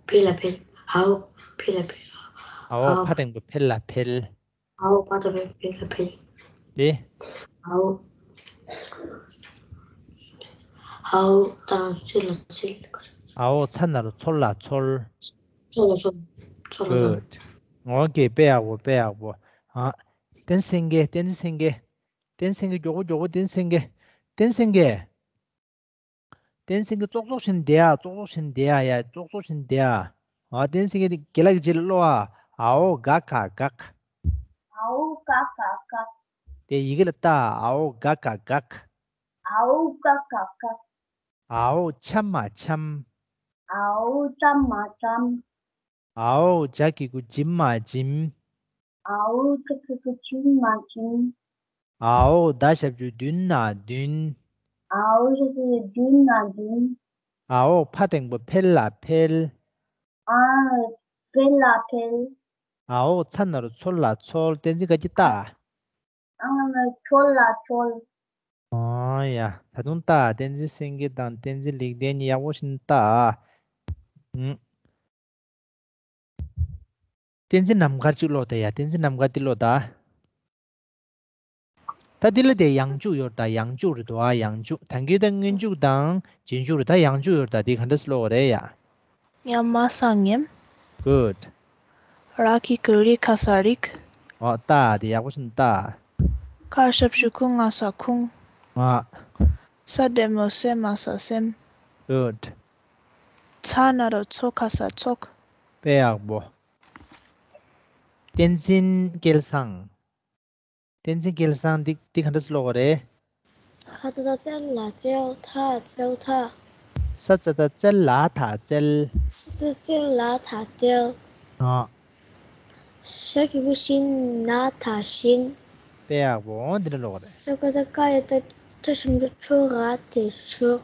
འཕེལ་ལ་འཕེལ། ཨའོ་འཕེལ་ལ་འཕེལ། ཨའོ་ཨའོ་ཕ་འགྲེང་བུ་འཕེལ་ལ་འཕེལ། ཨའོ་ཕ་འགྲེང་བུ་འཕེལ་ལ་འཕེལ། དེ། ཨའོ། ཨའོ་ད་ཚེ་ལ་ཚེལ། ཨའོ་ཚ་ན་རོ་ཚོ་ལ་ཚོལ། ཚོ་ལ་ཚོལ། ཚོ་ལ་ཚོལ། གུཌ། ཨོ་ཀེ་དཔེ་ཡག་པོ་དཔེ་ཡག་པོ། ཨ། བསྟན་འཛིན་སེང་གེ་བསྟན་འཛིན་སེང་གེ། བསྟན་འཛིན་སེང་གེ་མགྱོགས་པོ་མགྱོགས་པོ་བསྟན་འཛིན་སེང་གེ། བསྟན་འཛིན་སེང་གེ། བསྟན་འཛིན་སེང་གེ་ཙོག་ཙོག་བྱས་ནས་བསྡད་ཨ། ཙོག་ཙོག་བྱས་ནས་བསྡད་ཨ་ཡ། ཙོག་ཙོག་བྱས་ནས་བསྡད་ཨ། ཨ་བསྟན་འཛིན་སེང་གེ་དེ་རྒན་ལགས་ཀྱི་རྗེས་ལ་ཀློག་ཨ། ཨའོ་ག་ག་གག་ཨའོ་ག་ག་གག་དེ་ཡི་གེ་ལ་ལྟ་ཨ། ཨའོ་ག་ག་གག་ཨའོ་ག་ག་གག་ཨའོ་ཆ་མ་ཆམ། ཨའོ་ཆ་མ་ཆམ། ཨའོ་ཇ་གི་གུ་ཇིམ་མ་ཇིམ། ཨའོ་ཇ་གི་གུ་ཇིམ་མ་ཇིམ། ཨའོ་ད་ཞབས་ཀྱུ་བདུན་ན་བདུན། ཨའོ་ཞབས་ཀྱུ་བདུན་ན་བདུན། ཨའོ་ཕ་འགྲེང་བུ་འཕེལ་ལ་འཕེལ། ཨའོ་འཕེལ་ལ་འཕེལ། ཨའོ་ཚ་ན་རོ་ཚོ་ལ་ཚོལ། བསྟན་འཛིན་ག་གི་ལྟ། ཨ་ཚོ་ལ་ཚོལ། ཨོ་ཡ། ད་དུང་ལྟ། བསྟན་འཛིན་སེང་གེ་དང་བསྟན་འཛིན་ལེགས་ལྡན་གཉིས་ཡག་པོ་ཞིག་ལྟ། ཨུམ། བསྟན་འཛིན་རྣམ་དཀར་གཅིག་ཀློག་དང་ཡ། བསྟན་འཛིན་རྣམ་དཀར་འདི་ཀློག་དང་། ད་འདི་ལ་དེ་ཡང་འཇུག་ཡོད་ད། ཡང་འཇུག་རེད་འདུག་ཨ། ཡང་འཇུག་དང་གི་ད་སྔོན་འཇུག་དང་རྗེས་འཇུག་རེད་ད། ཡང་འཇུག་ཡོད་ད། དེ་ག་འདྲ་སེ་ཀློག་དགོས་རེད་ཡ། ཉ་མ་ས་ཉམས། གུཌ། ར་གི་གུ་རི་ཁ་ས་རིགས། ཨོ་ལྟ། དེ་ཡག་པོ་ཞིག་ལྟ། ཁ་ཞབས་ཀྱུ་ཁུ་ང་ས་ཁུང་། ང་། ས་འགྲེང་བུ་སེ་མ་ས་སེམས། གུཌ། ཚ་ན་རོ་ཚོ་ཁ་ས་ཚོགས། དཔེ་ཡག་པོ། བསྟན་འཛིན་སྐལ་བཟང་། བསྟན་འཛིན་སྐལ་བཟང་འདི་འདི་ག་འདྲ་སེ་ཀློག་དགོས་རེད། ཧ་ཙ་ཏ་ཙལ་ལ་ཙལ་ཐ་ཙལ་ཐ། ས་ཙ་ཏ་ཙལ་ལ་ཐ་ཙལ། ས་ཙ་ཙལ་ལ་ཐ་ཙལ། ཨ། ཞ་གི་གུ་ཞི་ན་ཐ་ཞིན། དཔེ་ཡག་པོ། འོ་འདི་འདྲ་ཀློག་དགོས་རེད། ས་ག་ད་ག་ཡ་ད་ཏ་ཞབས་ཀྱུ་ཆོ་ར་ཐ་ཆོགས།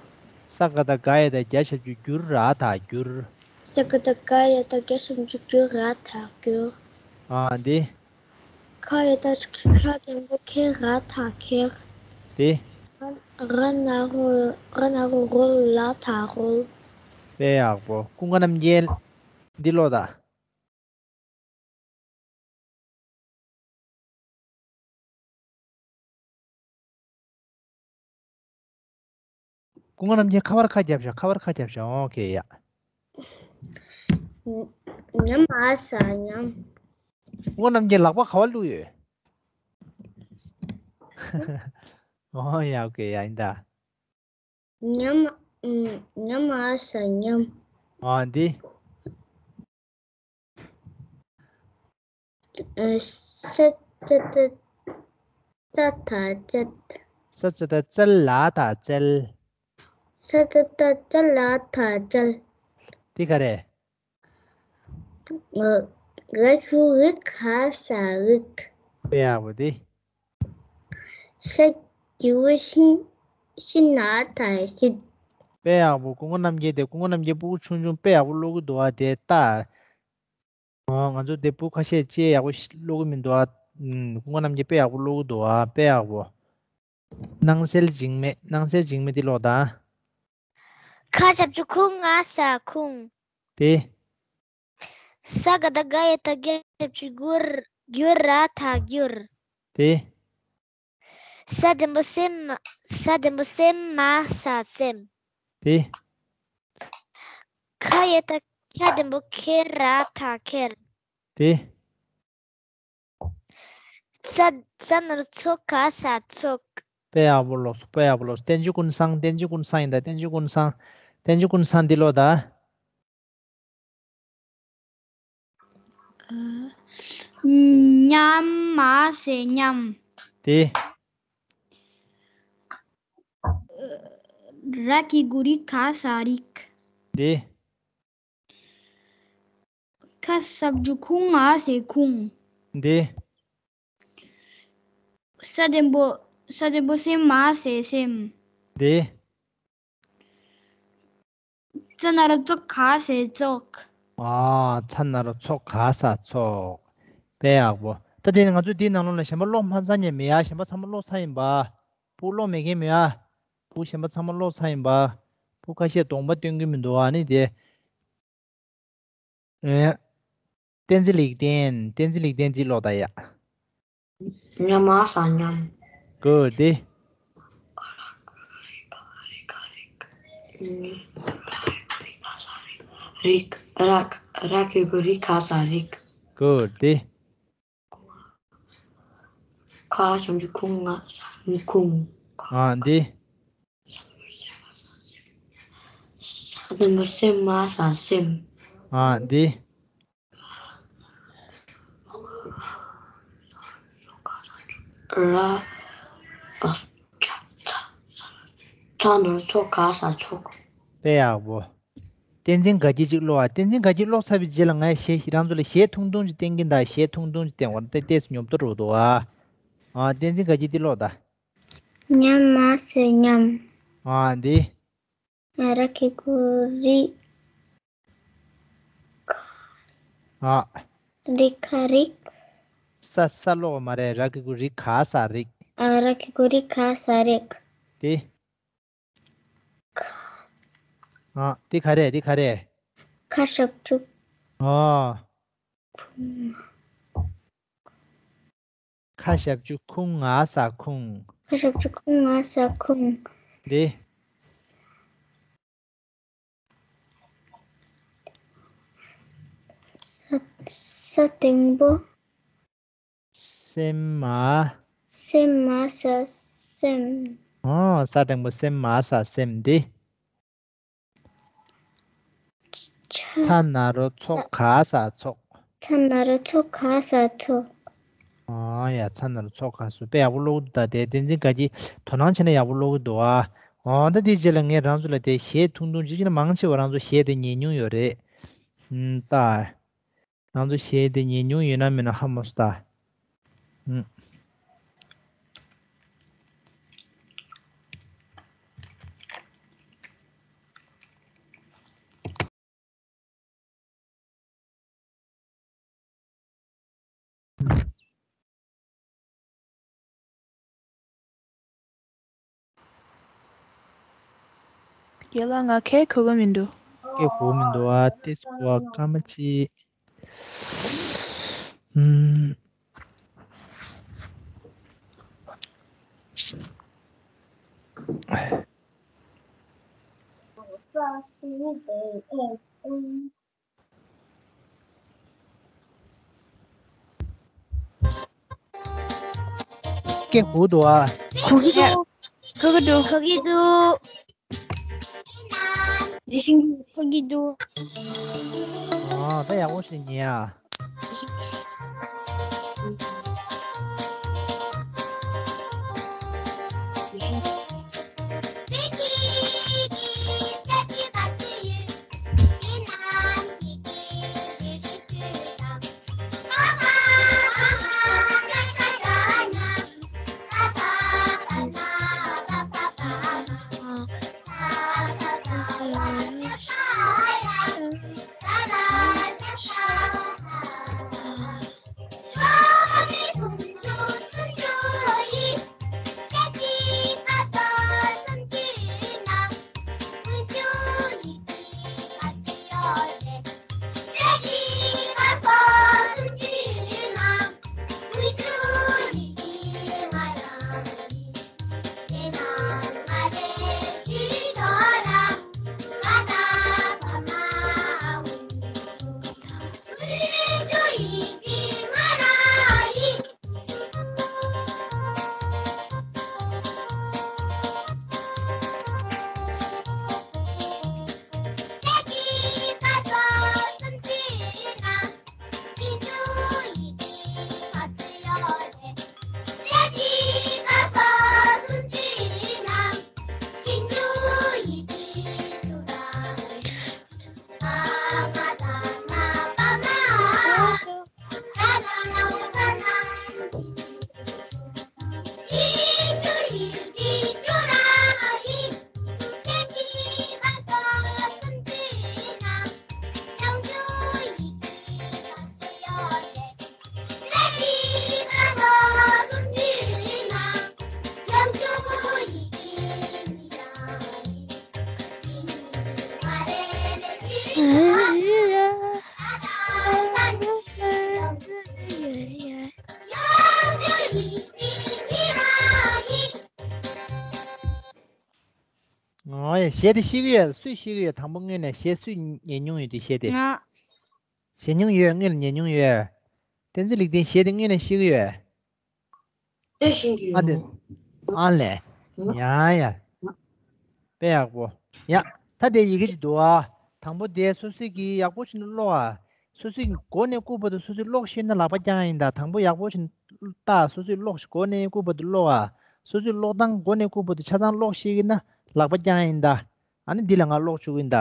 ས་ག་ད་ག་ཡ་ད་གྱ་ཞབས་ཀྱུ་གྱུ་ར་ཐ་གྱུར། ས་ག་ད་ག་ཡ་ད་གྱ་ཞབས་ཀྱུ་གྱུ་ར་ཐ་གྱུར། ཨ་འདི། ཁ་ཡ་ད་ཁ་འགྲེང་བུ་ཁེ་ར་ཐ་ཁེར། དེ། ར་ན་རོ་ར་ན་རོ་རོ་ལ་ཐ་རོལ། དཔེ་ཡག་པོ། ཀུན་དགའ་རྣམ་རྒྱལ་འདི་ཀློག་དང་། ཀུན་དགའ་རྣམ་རྒྱལ་ཁ་པར་ཁ་རྒྱབ་ཤག་ཁ་པར་ཁ་རྒྱབ་ཤག་ཨོ་ཁེ་ཡ། ཉམ་ཨ་ས་ཉམས། ཀུན་དགའ་རྣམ་རྒྱལ་ལག་པ་ག་པར་བླུགས་ཡོད། ཨོ་ཡ་ཨོ་ཁེ་ཡ་ཡིན་ད། ཉམ་ཉམ་ཨ་ས་ཉམས། ཨ་འདི། ས་ཙ་ཏ་ཙ་ཐ་ཙལ། ས་ཙ་ཏ་ཙལ་ལ་ཐ་ཙལ། ས་ཙ་ཏ་ཙལ་ལ་ཐ་ཙལ། འདི་ག་རེད། ར་གི་གུ་རི་ཁ་ས་རིགས། དཔེ་ཡག་པོ་འདི། ཤ་གི་གུ་ཤི་ཤི་ན་ཐ་ཤིད། དཔེ་ཡག་པོ། ཀུན་དགའ་རྣམ་རྒྱལ་དེ། ཀུན་དགའ་རྣམ་རྒྱལ་སྤུ་གུ་ཆུང་ཆུང་དཔེ་ཡག་པོ་ཀློག་གི་འདུག་ཨ། དེ་ལྟ། ཨོ་ང་ཚོ་དེ་སྤུ་གུ་ཁ་ཤས་ཅིག་ཡག་པོ་ཤི་ཀློག་གི་མི་འདུག་ཨ། ཨུམ། ཀུན་དགའ་རྣམ་རྒྱལ་དཔེ་ཡག་པོ་ཀློག་གི་འདུག་ཨ། དཔེ་ཡག་པོ། སྣང་གསལ་འཇིགས་མེད། སྣང་གསལ་འཇིགས་མེད་འདི་ཀློག་དང་། ཁ་ཞབས་ཀྱུ་ཁུ་ང་ས་ཁུང་། དེ། ས་ག་ད་ག་ཡ་ད་གྱ་ཞབས་ཀྱུ་གྱུར་གྱུ་ར་ཐ་གྱུར། དེ། ས་འགྲེང་བུ་སེ་མ་ས་འགྲེང་བུ་སེ་མ་ས་སེམས། དེ། ཁ་ཡ་ད་ཁ་འགྲེང་བུ་ཁེ་ར་ད་ཁེར། དེ། ས་ས་ན་རོ་ཚོ་ག་ས་ཚོགས། དཔེ་ཡག་པོ་ཀློགས་སོང་། དཔེ་ཡག་པོ་ཀློགས་སོང་། བསྟན་འཛིན་ཀུན་བཟང་། བསྟན་འཛིན་ཀུན་བཟང་ཡིན་ད། བསྟན་འཛིན་ཀུན་བཟང་། བསྟན་འཛིན་ཀུན་བཟང་འདི་ཀློགས་ད། ཉ་མ་ས་ཉམས། དེ། ར་གི་གུ་རི་ག་ས་རིགས། དེ། ཁ་ས་བཅུ་ཁུ་ང་ས་ཁུངས། དེ། ས་འགྲེང་བུ་ས་འགྲེང་བུ་སེ་མ་ས་སེམས། དེ། ཚ་ན་རོ་ཚོ་ག་ས་ཚོགས། ཨ། ཚ་ན་རོ་ཚོ་ག་ས་ཚོགས། དཔེ་ཡག་པོ། ད་དེ་ནི་ང་ཚོས་འདིའི་ནང་ལོགས་ལ་གཞན་པ་ཀློག་མ་ཚར་མཁན་མེད་ཡ། གཞན་པ་ཚང་མ་ཀློག་ཚར་ཡིན་པ། ཕྲུ་གུ་ཀློག་མེད་མཁན་མེད་ཡ། ཕྲུ་གུ་གཞན་པ་ཚང་མ་ཀློག་ཚར་ཡིན་པ། ཕྲུ་གུ་ཁ་ཤས་གདོང་པ་སྟོན་གྱི་མི་འདུག་ཨ་ནི་དེ། ཨེ། བསྟན་འཛིན་ལེགས་ལྡན། བསྟན་འཛིན་ལེགས་ལྡན་འདི་ཀློགས་ད་ཡ། ཉ་མ་ས་ཉམས། གུ་དེ། རིག་ར་ར་གི་གུ་རི་ག་ས་རིགས། གུ་དེ། ཁ་ཞབས་ཀྱུ་ཁུ་ང་ས་ཁུངས། ཨ་འདི། ས་འགྲེང་བུ་སེ་མ་ས་སེམས། ཨ་འདི། ར། ཨ། ཚ་ཚ་ཚ་ན་རོ་ཚོ་ག་ས་ཚོགས། དཔེ་ཡག་པོ། བསྟན་འཛིན་དགའ་སྐྱིད་ཅིག་ཀློག་ཨ། བསྟན་འཛིན་དགའ་སྐྱིད་ཀློག་ཚར་བའི་རྗེས་ལ་ང་གཞས་རང་ཚོ་ལ་གཞས་ཐུང་ཐུང་ཅིག་བསྟན་གྱིན་གདའ། གཞས་ཐུང་ཐུང་ཅིག་བསྟན། འོ་ན་ཏོག་ཙམ་ཉོབ་ཏོ་འགྲོ་འདུག་ཨ། ཨ། བསྟན་འཛིན་དགའ་སྐྱིད་འདི་ཀློགས་ད། ཉ་མ་ས་ཉམས། ཨ་འདི། ར་གི་གུ་རི། ཨ། རི་ག་རིགས། ས་ས་ཀློག་མ་རེད། ར་གི་གུ་རི་ག་ས་རིགས། ཨ། ར་གི་གུ་རི་ག་ས་རིགས། དེ། ཨ། དེ་ག་རེ། དེ་ག་རེ། ཁ་ཞབས་ཀྱུ། ཨ། ཁ་ཞབས་ཀྱུ་ཁུ་ང་ས་ཁུངས། ཁ་ཞབས་ཀྱུ་ཁུ་ང་ས་ཁུངས། དེ། ས་ས་འགྲེང་བུ། སེམས་མ། སེམས་མ་ས་སེམས། ཨོ། ས་འགྲེང་བུ་སེམས་མ་ས་སེམས་འདི། ཚ་ཚ་ན་རོ་ཚོ་ག་ས་ཚོགས། ཚ་ན་རོ་ཚོ་ག་ས་ཚོགས། ཨོ་ཡ། ཚ་ན་རོ་ཚོ་ག་ས། དཔེ་ཡག་པོ་ཀློག་གི་འདུག་ད་དེ་བསྟན་འཛིན་དགའ་སྐྱིད་དོ་སྣང་བྱས་ན་ཡག་པོ་ཀློག་གི་འདུག་ཨ། ཨོ་ད་དེའི་རྗེས་ལ་ངས་རང་ཚོ་ལ་དེ་གཞས་ཐུང་ཐུང་ཅིག་ཅིག་ན། མང་ཆེ་བ་རང་ཚོ་གཞས་དེ་ཉན་མྱོང་ཡོད་རེད། ཨུམ། ད། རང་ཚོ་གཞས་དེ་ཉན་མྱོང་ཡོད་ན་མེད་ན་ཧ་མ་སོང་ད། ཨུམ། རྒན་ལགས། ང་སྐད་གོ་གི་མི་འདུག་སྐད་གོ་གི་མི་འདུག་ཨ། ཏོག་ཙམ་སྐར་མ་གཅིག་ཨུམ། སྐད་གོ་འདུག་ཨ། གོ་གི་འདུག་གོ་གི་འདུག་གོ་གི་འདུག་གོ་གི་འདུག་ཨ། ད་ཡག་པོ་ཞིག་ཉན་ཨ། ཨོ་ཡ། གཞས་དེ་ཤེས་ཀྱི་ཡོད། སུས་ཤེས་ཀྱི་ཡོད། དང་པོ་སྔོན་ནས་གཞས་སུས་ཉན་མྱོང་ཡོད་དེ། གཞས་དེ། ང་། གཞས་མྱོང་ཡོད། སྔོན་ལ་ཉན་མྱོང་ཡོད། བསྟན་འཛིན་ལེགས་ལྡན། གཞས་དེ་སྔོན་ནས་ཤེས་ཀྱི་ཡོད། དེ་ཤེས་ཀྱི་ཨ་དེ། ཡོད། ཨ་ལས། ཡ་ཡ། དཔེ་ཡག་པོ། ཡ། ད་དེ་ཡི་གེ་ཅིག་འདུག་ཨ། དང་པོ་དེ་སོ་སོས་ཀྱིས་ཡག་པོ་བྱས་ནས་ཀློག་ཨ། སོ་སོས་ཀྱིས་མགོ་ནས་རྐུབ་བར་དུ་སོ་སོས་ཀློག་ཤེས་ན་ལག་པ་བརྐྱང་ཡ་ཡིན་ད། དང་པོ་ཡག་པོ་བྱས་ནས་ལྟ། སོ་སོས་ཀློག་ཤེས། མགོ་ནས་རྐུབ་བར་དུ་ཀློག་ཨ། སོ་སོས་ཀློག་སྟངས་མགོ་ནས་རྐུབ་བར་དུ་ཆ་ཚང་ཀློག་ཤེས་ཀྱི་ན་ལག་པ་བརྐྱང་ཡ་ཡིན་ད། ཨ་ནི་འདི་ལ་ང་ཀློག་བཅུག་གི་ཡིན་ད།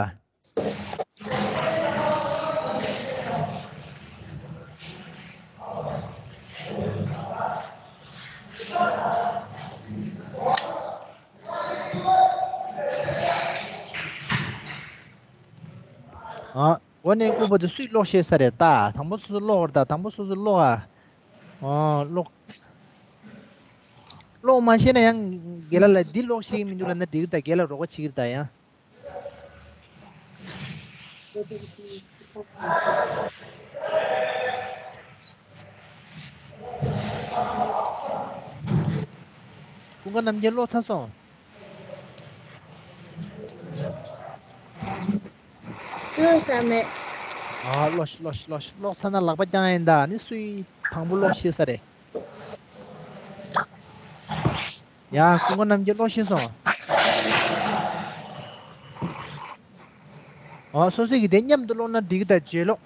ཨ། མགོ་ནས་རྐུབ་བར་དུ་སུས་ཀློག་ཤེས་ས་རེད་ད། དང་པོ་སོ་སོ་ཀློག་ར་ད། དང་པོ་སོ་སོ་ཀློག་ཨ། ཨོ་ཀློག་ཀློག་མ་ཤེས་ན་ཡང་རྒན་ལགས་ལ་འདི་ཀློག་ཤེས་ཀྱི་མི་འདུག་ལབ་ན་འགྲིག་གི་ད། རྒན་ལགས་རོགས་པ་བྱེད་ཀྱི་རེད་ད་ཡང་། ཀུན་དགའ་རྣམ་རྒྱལ་ཀློག་ཚར་སོང་། ཀློག་ས་མེད། ཨ་ཀློག་ཤིག་ཀློག་ཤིག་ཀློག་ཤིག་ཀློག་ཚར་ན་ལག་པ་བརྐྱང་ཡིན་ད། ནི་སུའི་དང་པོ་ཀློག་ཤེས་ས་རེད། ཡ་ཀུན་དགའ་རྣམ་རྒྱལ་ཀློག་ཤེས་སོང་། ཨ་སོ་སོ་གི་དེ་མཉམ་དུ་ཀློག་ན་འགྲིག་གི་ད། བརྗོད་ཀློག་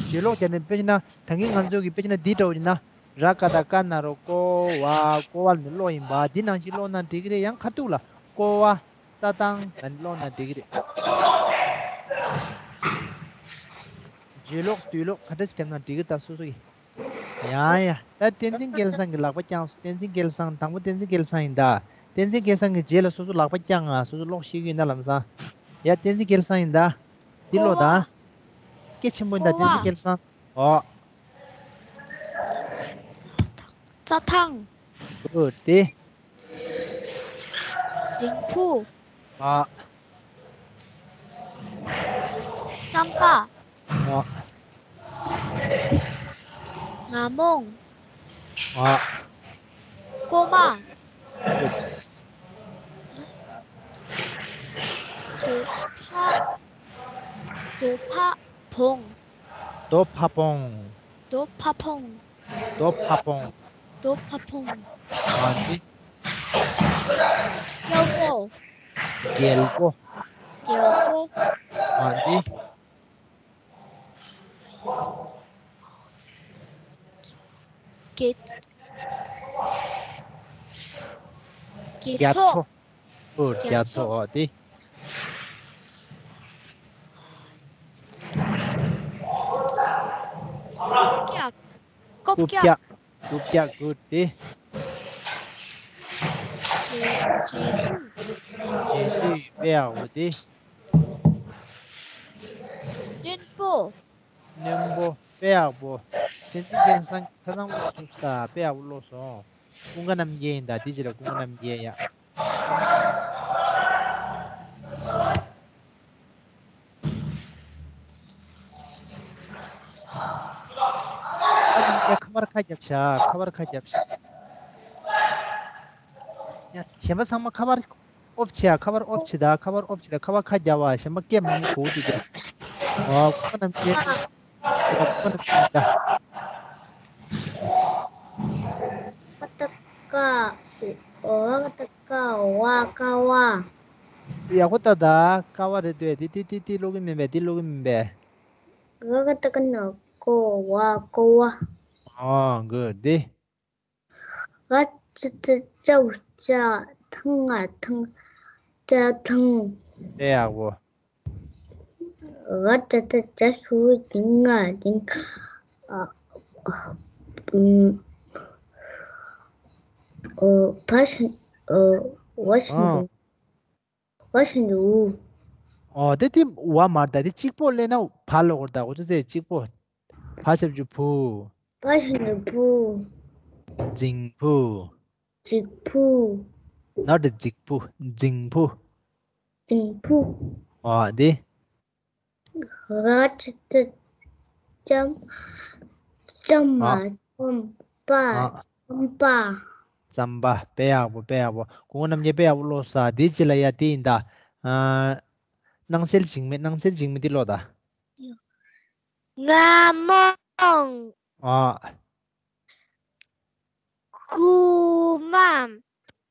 བརྗོད་ཀློག་བྱས་ནས་དཔེ་བྱས་ན་ད་གིན་ང་ཚོ་གི་དཔེ་བྱས་ན་འདི་འདྲ་བོ་ཡིན་ན། ར་ཀ་ད་ཀ་ན་རོ་ཀོ་བ་ཀོ་བ་ལ་ནི་ཀློག་ཡིན་པ། འདི་ནང་བཞིན་ཀློག་ན་འགྲིག་གི་རེད། ཡང་ཁ་ཐུག་ལ་ཀོ་བ། ཏ་ཏང་ལ་ནི་ཀློག་ན་འགྲིག་གི་རེད། བརྗོད་ཀློག་བསྡུས་ཀློག་ག་འདྲ་ཞིག་བརྒྱབ་ན་འགྲིག་གི་ད་སོ་སོ་གི། ཡང་ཡ། ད་བསྟན་འཛིན་སྐལ་བཟང་གི་ལག་པ་བརྐྱངས་སོང་། བསྟན་འཛིན་སྐལ་བཟང་། དང་པོ་བསྟན་འཛིན་སྐལ་བཟང་ཡིན་ད། བསྟན་འཛིན་སྐལ་བཟང་གི་རྗེས་ལ་སོ་སོ་ལག་པ་བརྐྱངས་ཨ། སོ་སོ་ཀློག་ཤེས་ཀྱི་ཡོད་ན་ལམ་སང་། ཡ་བསྟན་འཛིན་སྐལ་བཟང་ཡིན་ད། འདི་ཀློག་ད། ཀོ་བ། སྐད་ཆེན་པོ་ཡིན་ད། ཀོ་བ། བསྟན་འཛིན་སྐལ་བཟང་། ཨོ། རྩྭ་ཐང་། ཨོ་དེ། རྫིང་བུ། ཨ། རྩམ་པ། ཨ། ང་རྨོངས། ཨ། རྐོ་མ། རྡོ་ཕ། རྡོ་ཕ་བོང་། རྡོ་ཕ་བོང་། རྡོ་ཕ་བོང་། རྡོ་ཕ་བོང་། རྡོ་ཕ་བོང་། ཨ་འདི། རྒྱལ་པོ། རྒྱལ་པོ། རྒྱལ་པོ། ཨ་འདི། རྒྱ། རྒྱ་མཚོ། མཚོ། ཨོ་རྒྱ་མཚོ། ཨོ་དེ། རྐུབ་བཀྱག་རྐུབ་བཀྱག་རྐུབ་བཀྱག་གུ་དེ། རྗེ་རྗེ་བཙུན། རྗེ་བཙུན་དཔེ་ཡག་པོ་དེ། རྣོན་པོ། རྣོན་པོ། དཔེ་ཡག་པོ། བསྟན་འཛིན་སྐལ་བཟང་ཆ་ཚང་ཀློག་ཐུབ་ས། དཔེ་ཡག་པོ་ཀློག་སོང་། ཀུན་དགའ་རྣམ་རྒྱལ་ཡིན་ད། དེ་རྗེས་ལ་ཀུན་དགའ་རྣམ་རྒྱལ་ཡ། ཀུན་དགའ་རྣམ་རྒྱལ་ཁ་པར་ཁ་རྒྱབ་ཤག་ཁ་པར་ཁ་རྒྱབ་ཤག་ཡ་གཞན་པ་ཚང་མ་ཁ་པར། ཨོབ་བྱེད་ཨ། ཁ་པར་ཨོབ་བྱེད་ད། ཁ་པར་ཨོབ་བྱེད་ད། ཁ་པར་ཁ་རྒྱབ་ཨ། གཞན་པ་སྐད་མང་པོ་གོ་འདུག་ཀྱང་། ཨོ་ཁོ་རྣམས་ཀྱིས། ཨོ་ཁོ་རྣམས་ཀྱིས་ད། ཀ་ཏ་ཀ། ཨོ་ཀ་ཏ་ཀ། བ་ཀ་བ། ཡག་པོ་ལྟ་ད། ཀ་བ་རེད་འདོད། དེ་དེ་དེ་དེ་ཀློག་གི་མིན་པས། དེ་ཀློག་གི་མིན་པས། ག་ག་ཏ་ག་ན་ཀོ་བ་ཀོ་བ། ཨོ་གུཌ། དེ། ག་ཙ་ཏ་ཙ་བ་ཙ། ཐ་ང་ཐང་། ཙ་ཐང་། དཔེ་ཡག་པོ། ག་ཙ་ཏ་ཙ་ཞབས་ཀྱུ་ཛ་ང་ཛིང་། ཨ། ཨ། ཨུམ། ཨོ། བ་ཞབས་ཀྱུ། ཨོ། བ་ཞབས་ཀྱུ། ཨ། བ་ཞབས་ཀྱུ་འུ། ཨོ་དེ་དེ་བ་མ་རེད་ད། དེ་གཅིག་པོ་སླེབས་ན་བ་ལབ་དགོས་རེད་ད། འུ་ཚོ་ཚེ་གཅིག་པོ། བ་ཞབས་ཀྱུ་བུ། བ་ཞབས་ཀྱུ་བུ། རྫིང་བུ། རྫིག་བུ། Not རྫིག་བུ། རྫིང་བུ། རྫིང་བུ། ཨོ་དེ། ར་ཏི་ཏི་ཙམ། ཙམ་མ། ཨ། ཙམ་པ། ཨ། ཙམ་པ། ཙམ་པ། དཔེ་ཡག་པོ། དཔེ་ཡག་པོ། སྐུ་ངོ་རྣམ་རྒྱལ། དཔེ་ཡག་པོ་ཀློག་སོང་། དེའི་རྗེས་ལ་ཡ་དེ་ཡིན་ད། ཨ། སྣང་གསལ་འཇིགས་མེད། སྣང་གསལ་འཇིགས་མེད་དེ་ཀློག་ད། རྔ་མོང་། ཨ། རྐུ་མ།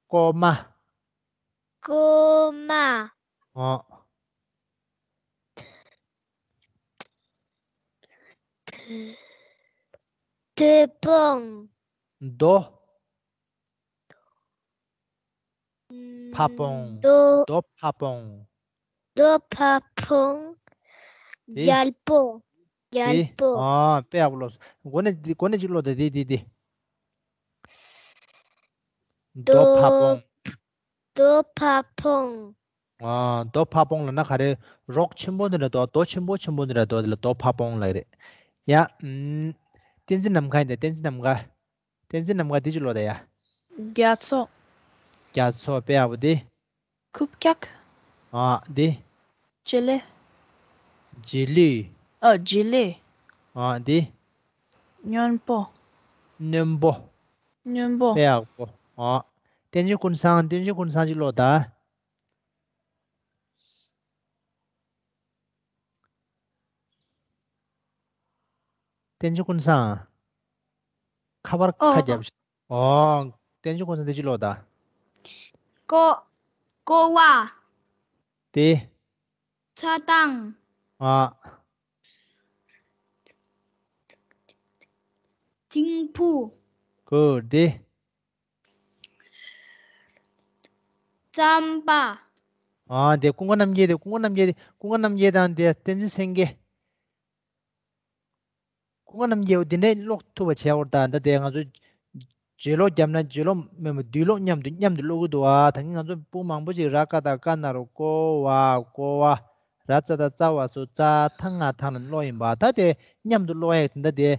རྐོ་མ། རྐོ་མ། ཨ། དོ་དོ་དཔོན། དོ། ཕ་དཔོན། དོ། དོ་ཕ་དཔོན། དོ་ཕ་དཔོན། དེ། རྒྱལ་པོ། དེ། རྒྱལ་པོ། ཨ། དཔེ་ཡག་པོ་ཀློག་སོང་། འགོ་ནས་འདི། འགོ་ནས་ཅིག་ཀློག་དང་། དེ། དེ། དེ། དོ་ཕ་དཔོན། དོ་ཕ་དཔོན། ཨ། དོ་ཕ་དཔོན་ལབ་ན་ག་རེ། རོགས་ཆེན་པོ་འདི་འདྲ་དོ། རྡོ་ཆེན་པོ་ཆེན་པོ་འདི་འདྲ་དོ། དེ་ལ་དོ་ཕ་དཔོན་ལབ་རེད། ཡ། ཨུམ། བསྟན་འཛིན་ནམ་མཁའ་ཡིན་ད། བསྟན་འཛིན་ནམ་མཁའ། བསྟན་འཛིན་ནམ་མཁའ། འདི་ཅིག་ཀློག་དང་ཡ། རྒྱ་མཚོ། རྒྱ་མཚོ། དཔེ་ཡག་པོ་འདི། ཁུབ་ཀྱག། ཨ། འདི། བྱེད་ལས། བྱེད་ལས། ཨ། བྱེད་ལས། ཨ། འདི། སྔོན་པོ། རྣོན་པོ། རྣོན་པོ། དཔེ་ཡག་པོ། ཨ། བསྟན་འཛིན་ཀུན་བཟང་། བསྟན་འཛིན་ཀུན་བཟང་ཅིག་ཀློག་དང་། བསྟན་འཛིན་ཀུན་བཟང་། ཁ་པར་ཨོ། ཁ་རྒྱབ་ཤིག། ཨོ། བསྟན་འཛིན་ཀུན་བཟང་། འདི་ཅིག་ཀློག་དང་། ཀོ། ཀོ་བ། དེ། ཚ་ཐང་། ཨ། ཐིམ་ཕུ། གུཌ། དེ། རྩམ་པ། ཨ། དེ་ཀུན་དགའ་རྣམ་རྒྱལ། དེ་ཀུན་དགའ་རྣམ་རྒྱལ། དེ་ཀུན་དགའ་རྣམ་རྒྱལ་དང་། དེ་བསྟན་འཛིན་སེང་གེ། ཀུན་དགའ་རྣམ་རྒྱལ། འོ། དེ་འདྲས་ཀློག་ཐུབ་པ་བྱས། འོ། ད་ད་དེ་ང་ཚོ་བརྗོད་ཀློག་བརྒྱབ་ན། བརྗོད་ཀློག་མིན་པ་བསྡུས་ཀློག་མཉམ་དུ། མཉམ་དུ་ཀློག་གི་འདུག་ཨ། ད་གིན་ང་ཚོ་སྤུན་མང་པོ་ཅིག་ར་ཀ་བཏགས་རྐ་ན་རོ་ཀོ་བ། ཀོ་བ། ར་ཙ་བཏགས་རྩ་བ་སོ་རྩ། ཐ་ང་ཐང་ལ་ཀློག་ཡིན་པ། ད་དེ་མཉམ་དུ་ཀློག་ཡག་དེ་འདྲ་དེ།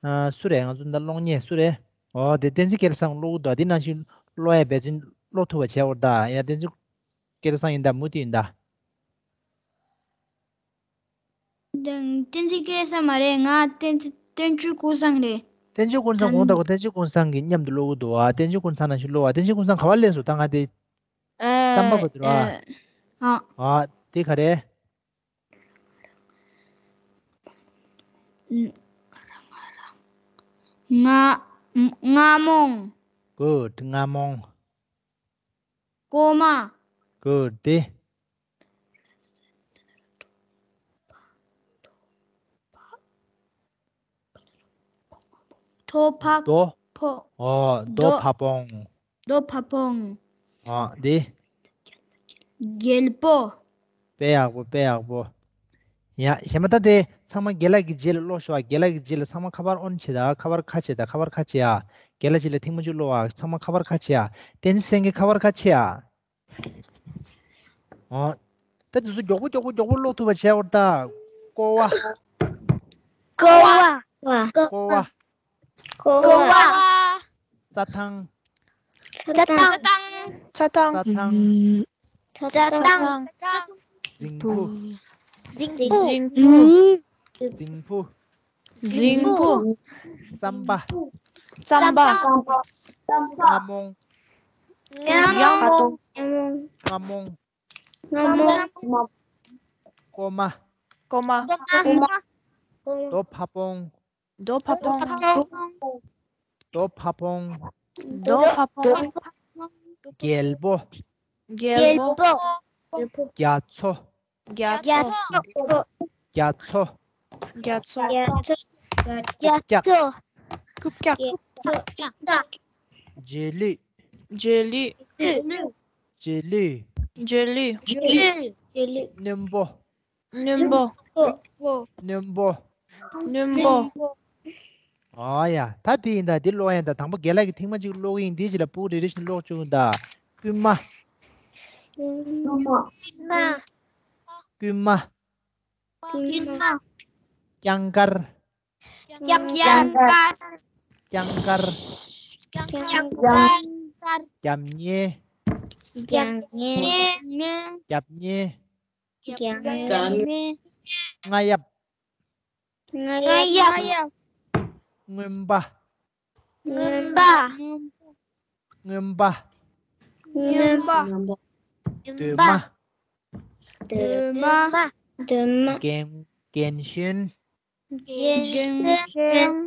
ཨ། སུ་རེད། ང་ཚོ་འདི་ཀློག་མཁན་སུ་རེད། འོ། དེ་བསྟན་འཛིན་སྐལ་བཟང་ཀློག་གི་འདུག་དེ་ནང་བཞིན་ཀློག་ཡག་འབད་བརྩོན་ཀློག་ཐུབ་པ་བྱས། འོ། ད་ཡ། བསྟན་འཛིན་སྐལ་བཟང་ཡིན་ད། མུ་མཐུད་ཡིན་ད། བསྟན་འཛིན་སྐལ་བཟང་མ་རེད། ང་བསྟན་འཛིན། བསྟན་འཛིན་ཀུན་བཟང་རེད། བསྟན་འཛིན་ཀུན་བཟང་གང་། ད་གོ། བསྟན་འཛིན་ཀུན་བཟང་གིས་མཉམ་དུ་ཀློག་གི་འདུག་ཨ། བསྟན་འཛིན་ཀུན་བཟང་ནང་བཞིན་ཀློག་ཨ། བསྟན་འཛིན་ཀུན་བཟང་ག་པར་སླེབས་སོང་། ད་ང་དེ་ཨ། རྩམ་པ་པོ་དེ་རེད་ཨ། ཨ། ཨ། དེ་ག་རེ། རྔ། རྔ་མོང་། གུཌ། རྔ་མོང་། རྐོ་མ། གུཌ། དེ། ཐོ་ཕ། རྡོ། ཕོ། ཨོ། རྡོ། རྡོ་ཕ་བོང་། རྡོ་ཕ་བོང་། ཨོ། དེ། རྒྱལ་པོ། དཔེ་ཡག་པོ། དཔེ་ཡག་པོ། ཡ། གཞན་པ་ད་དེ་ཚང་མ་རྒན་ལགས་ཀྱི་རྗེས་ལ་ཀློག་ཤོག་ཨ། རྒན་ལགས་ཀྱི་རྗེས་ལ། ཚང་མ་ཁ་པར་ཨོན་བྱེད་དང་། ཁ་པར་ཁ་ཕྱེ་དང་། ཁ་པར་ཁ་ཕྱེ་ཨ། རྒན་ལགས་རྗེས་ལ་ཐེངས་མ་གཅིག་ཀློག་ཨ། ཚང་མ་ཁ་པར་ཁ་ཕྱེ་ཨ། བསྟན་འཛིན་སེང་གེ་ཁ་པར་ཁ་ཕྱེ་ཨ། ཨོ། ད་དེ་ཚོ་མགྱོགས་པོ་མགྱོགས་པོ་མགྱོགས་པོ་ཀློག་ཐུབ་པ་བྱས་འོ་ད། ཀོ་བ། ཀོ་བ། ཀོ་བ། ཀོ་བ། རྩྭ་ཐང་། རྩྭ་ཐང་། རྩྭ་ཐང་། རྩྭ་ཐང་། རྩྭ་ཐང་། རྫིང་བུ། རྫིང་བུ། རྫིང་བུ། རྫིང་བུ། རྫིང་བུ། རྩམ་པ། རྩམ་པ། རྔ་མོང་། རྔ་མོང་། རྔ་མོང་། རྔ་མོང་། རྔ་མོང་། རྔ་མོང་། རྐོ་མ། རྐོ་མ། རྐོ་མ། རྡོ་ཕ་བོང་། རྡོ་ཕ་བོང་། རྡོ་ཕ་བོང་། རྡོ་ཕ་བོང་། རྒྱལ་པོ། རྒྱལ་པོ། རྒྱ་མཚོ། རྒྱ་མཚོ། རྒྱ་མཚོ། རྒྱ་མཚོ། རྒྱ་མཚོ། རྐུབ་བཀྱག། རྐུབ་བཀྱག། རྐུབ་བཀྱག། བྱེད་ལུས། བྱེད་ལུས། བྱེད་ལུས། བྱེད་ལུས། བྱེད་ལུས། རྣོན་པོ། རྣོན་པོ། རྣོན་པོ། རྣོན་པོ། ཨ་ཡ། ད་དེ་ཡིན་ད། དེ་ཀློག་ཡིན་ད། དང་པོ་རྒན་ལགས་ཀྱིས་ཐེངས་མ་གཅིག་ཀློག་གི་ཡིན། དེའི་རྗེས་ལ་སྤུ་གུ་རེ་རེ་བཞིན་ཀློག་བཅུག་ད། རྐུན་མ། རྐུན་མ། རྐུན་མ། རྐུན་མ། རྐྱང་དཀར། རྐྱང་དཀར། རྐྱང་དཀར། རྐྱང་དཀར། རྒྱབ་གཉེར། རྒྱབ་གཉེར། རྒྱབ་གཉེར། རྒྱབ་གཉེར། རྒྱབ་གཉེར། རྔ་ཡབ། རྔ་ཡབ། རྔ་ཡབ། རྔོན་པ། རྔོན་པ། རྔོན་པ། རྔོན་པ། རྔོན་པ། སྡོད་མ། སྡོད་མ། སྡོད་མ། རྒན། རྒན་གཞོན། རྒན་གཞོན།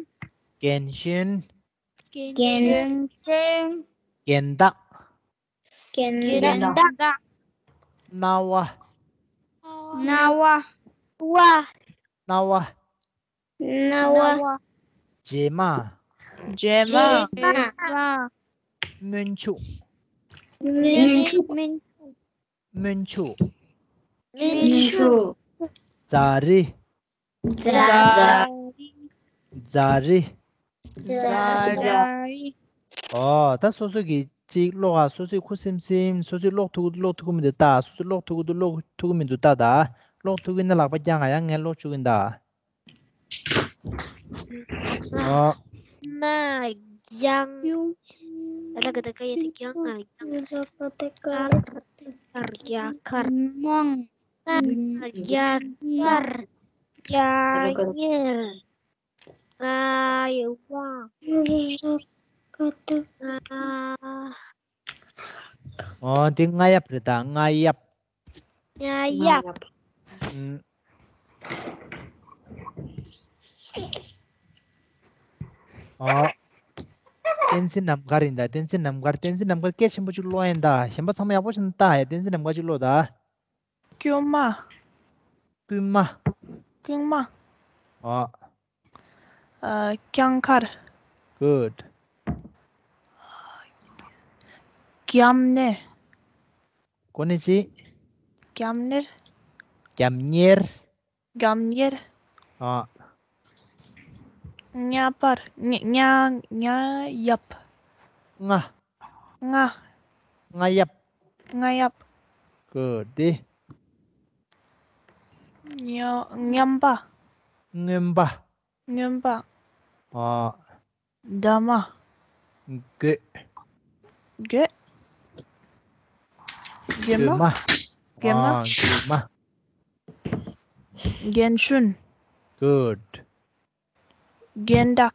རྒན་གཞོན། རྒན་གཞོན། རྒན་བདག། རྒན་བདག། རྣ་བ། རྣ་བ། རྣ་བ། རྣ་བ། རྗེས་མ། རྗེས་མ། རྗེས་མ། སྨོན་འཇུག། སྨོན་འཇུག། སྨོན་འཇུག། སྨོན་འཇུག། ཛ་རི། ཛ། ཛ་རི། ཛ་རི། ཨོ། ད་སོ་སོ་གི་ཅིག་ཀློག་ཨ། སོ་སོས་ཁུ་སིམ་སིམ། སོ་སོས་ཀློག་ཐུབ་ཀློག་ཐུབ་ཀྱི་མི་འདུག་ལྟ། སོ་སོས་ཀློག་ཐུབ་ཀྱི་འདུག་ཀློག་ཐུབ་ཀྱི་མི་འདུག་ལྟ་ད། ཀློག་ཐུབ་ཀྱི་ན་ལག་པ་བརྐྱངས་ཨ། ཡང་ངས་ཀློག་བཅུག་གི་ཡིན་ད། ཨོ། མ། རྒྱང་། ལ་ཀ་བཏགས་སྐ་ཡ་བཏགས་རྒྱང་། ང་རྒྱང་། ཀ་བཏགས་མཁར། མཁར། རྒྱ་མཁར། མང་། མ། རྒྱ་མཁར། རྒྱ་གཉེར། ག་ཡ་བ། ཨོ། འདི་རྔ་ཡབ་རེད་ད། རྔ་ཡབ། རྔ་ཡབ། ཨུམ། ཨོ། བསྟན་འཛིན་ནམ་མཁར་ཡིན་ད། བསྟན་འཛིན་ནམ་མཁར། བསྟན་འཛིན་ནམ་མཁར་སྐད་ཆེན་པོ་ཅིག་ཀློག་ཡིན་ད། གཞན་པ་ཚང་མ་ཡག་པོ་བྱས་ནས་ལྟ་ཨ། བསྟན་འཛིན་ནམ་མཁར་ཅིག་ཀློག་ད། རྐུན་མ། རྐུན་མ། རྐུན་མ། ཨོ། ཨ། རྐྱང་མཁར། Good། རྒྱབ་གཉེར། གོ་ནི་ཅི། རྒྱབ་གཉེར། རྒྱབ་གཉེར། རྒྱབ་གཉེར། ཨོ། རྔ་པར། རྔ། རྔ། རྔ་ཡབ། རྔ། རྔ། རྔ་ཡབ། རྔ་ཡབ། Good། འདི། རྔོ། རྔོན་པ། རྔོན་པ། རྔོན་པ། ཨོ། འདབ་མ། རྒོད། རྒོད། རྒོད་མ། རྒོད་མ། རྒོད་མ། ཨོ། རྒོད་མ། རྒན་གཞོན། Good། རྒན་བདག།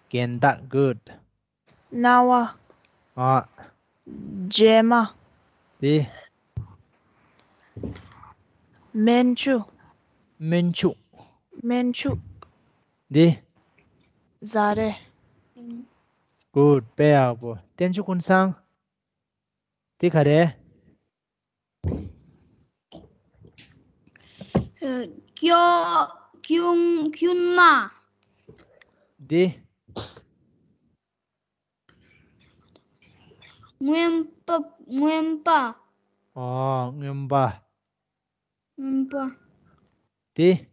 རྒན་བདག། Good། རྣ་བ། ཨོ། རྗེས་མ། འདི། སྨན་ཆུ། སྨན་ཆུ། སྨན་ཆུ། འདི། ཟ་རེ། Good། དཔེ་ཡག་པོ། བསྟན་ཆོས་ཀུན་བཟང་། འདི་ག་རེ། ཨ། སྐྱོ། རྐུན། རྐུན་མ། འདི། རྔོན་པ། རྔོན་པ། ཨོ། རྔོན་པ། རྔོན་པ། འདི།